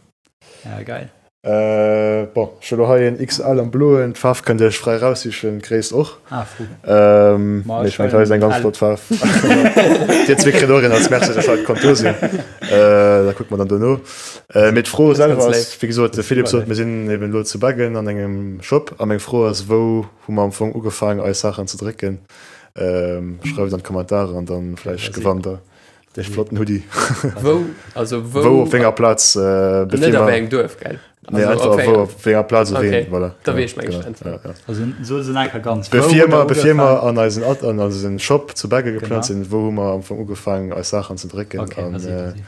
Ja, geil. Äh, bon, ech hu lo hei en XL am bloen, d'Faarf kënnt dir iech fräi raussichen, d'Gréisst och. Ah, fou. Ähm, Ma mee ech ech mengen, hei ass eng ganz L. flott Faarf. Dir zwee kritt och een als Merci, dass der haut konnt do sinn. Äh, da kucke mer dann dono. Äh, mee d'Fro Das ist selwer ganz ass, léif. wéi gesot, de Philippe Super sot, mir sinn eben elo zu Beggen an engem Shop a meng Fro ass, wou hu mer am Fong ugefaangen eis Saachen ze drécken? Ähm, schreift an d'Kommentarer an dann vläicht Vas-y. gewannt der dee flotten Hoodie. Wou, also wou, Wou op wénger Plaz, äh, net bevir a mer wéi engem Duerf, gell? Nee, Also einfach op wéi wou engem, op wénger Plaz op okay, ween, voilà, da genau, weess ech meng genau, Äntwert. ja, ja. Also so se enker ganz. Wou Bevir hutt der mer, bevir mer ugefaangen? an eisen At an eisen Shop zu Begge geplant Genau. sinn, wou hu mer am Fong ugefaangen eis Saachen ze drécken Okay, an vas-y, äh, vas-y.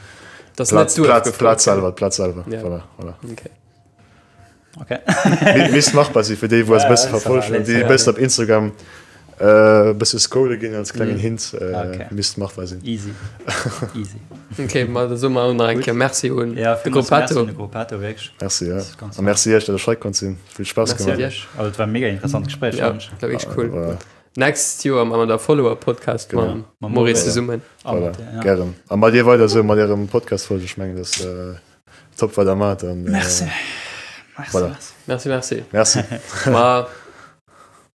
Das net Plaz, Duerf Plaz, gefrot, Plaz gell? selwer, d'Plaz selwer, Ja. voilà, voilà. Okay. Okay. Misst machbar sinn fir déi wou eis e Ja, bësse ja, verfollegen an déi e ja. bëssen op Instagram e bësse scrolle ginn als klengen Mhm. Hint, Okay. misst machbar sinn. Easy. Easy. Okay, ma da soe mer och nach eng Gutt. Kéier Merci un Ja, de villmools Merci Gruppetto. un de Gruppetto, wierklech. Merci, ja. Das ist ganz A merci iech, datt ech hei konnt sinn. Vill Spaass Merci gemaach. iech. Also, et war e mega interessant Gespréich, Ja, fand ech. war wierklech cool. Voilà. Next Joer maache mer da Follower-Podcast Genau. mam Mam Maurice Maurice. zesummen. A Voilà. mat dir, ja. Gären. A mat dir weider esou mat ärem Podcast-Folge. Ech mengen, dat ass top, wat der maacht. An, Merci. Merci, Voilà. merci. Merci, merci. Merci. Ma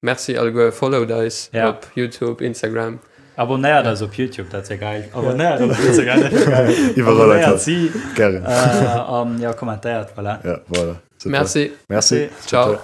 merci alleguer, followt eis Ja. op YouTube, Instagram. Abonnéiert eis op YouTube, dat wär geil. Abonnéiert eis op Instagram, dat wär geil. Iwwerall Abonnéiert einfach. si. Gären. Äh, an ja, kommentéiert, voilà. Ja, voilà. Super. Merci. Merci. Ciao. Super.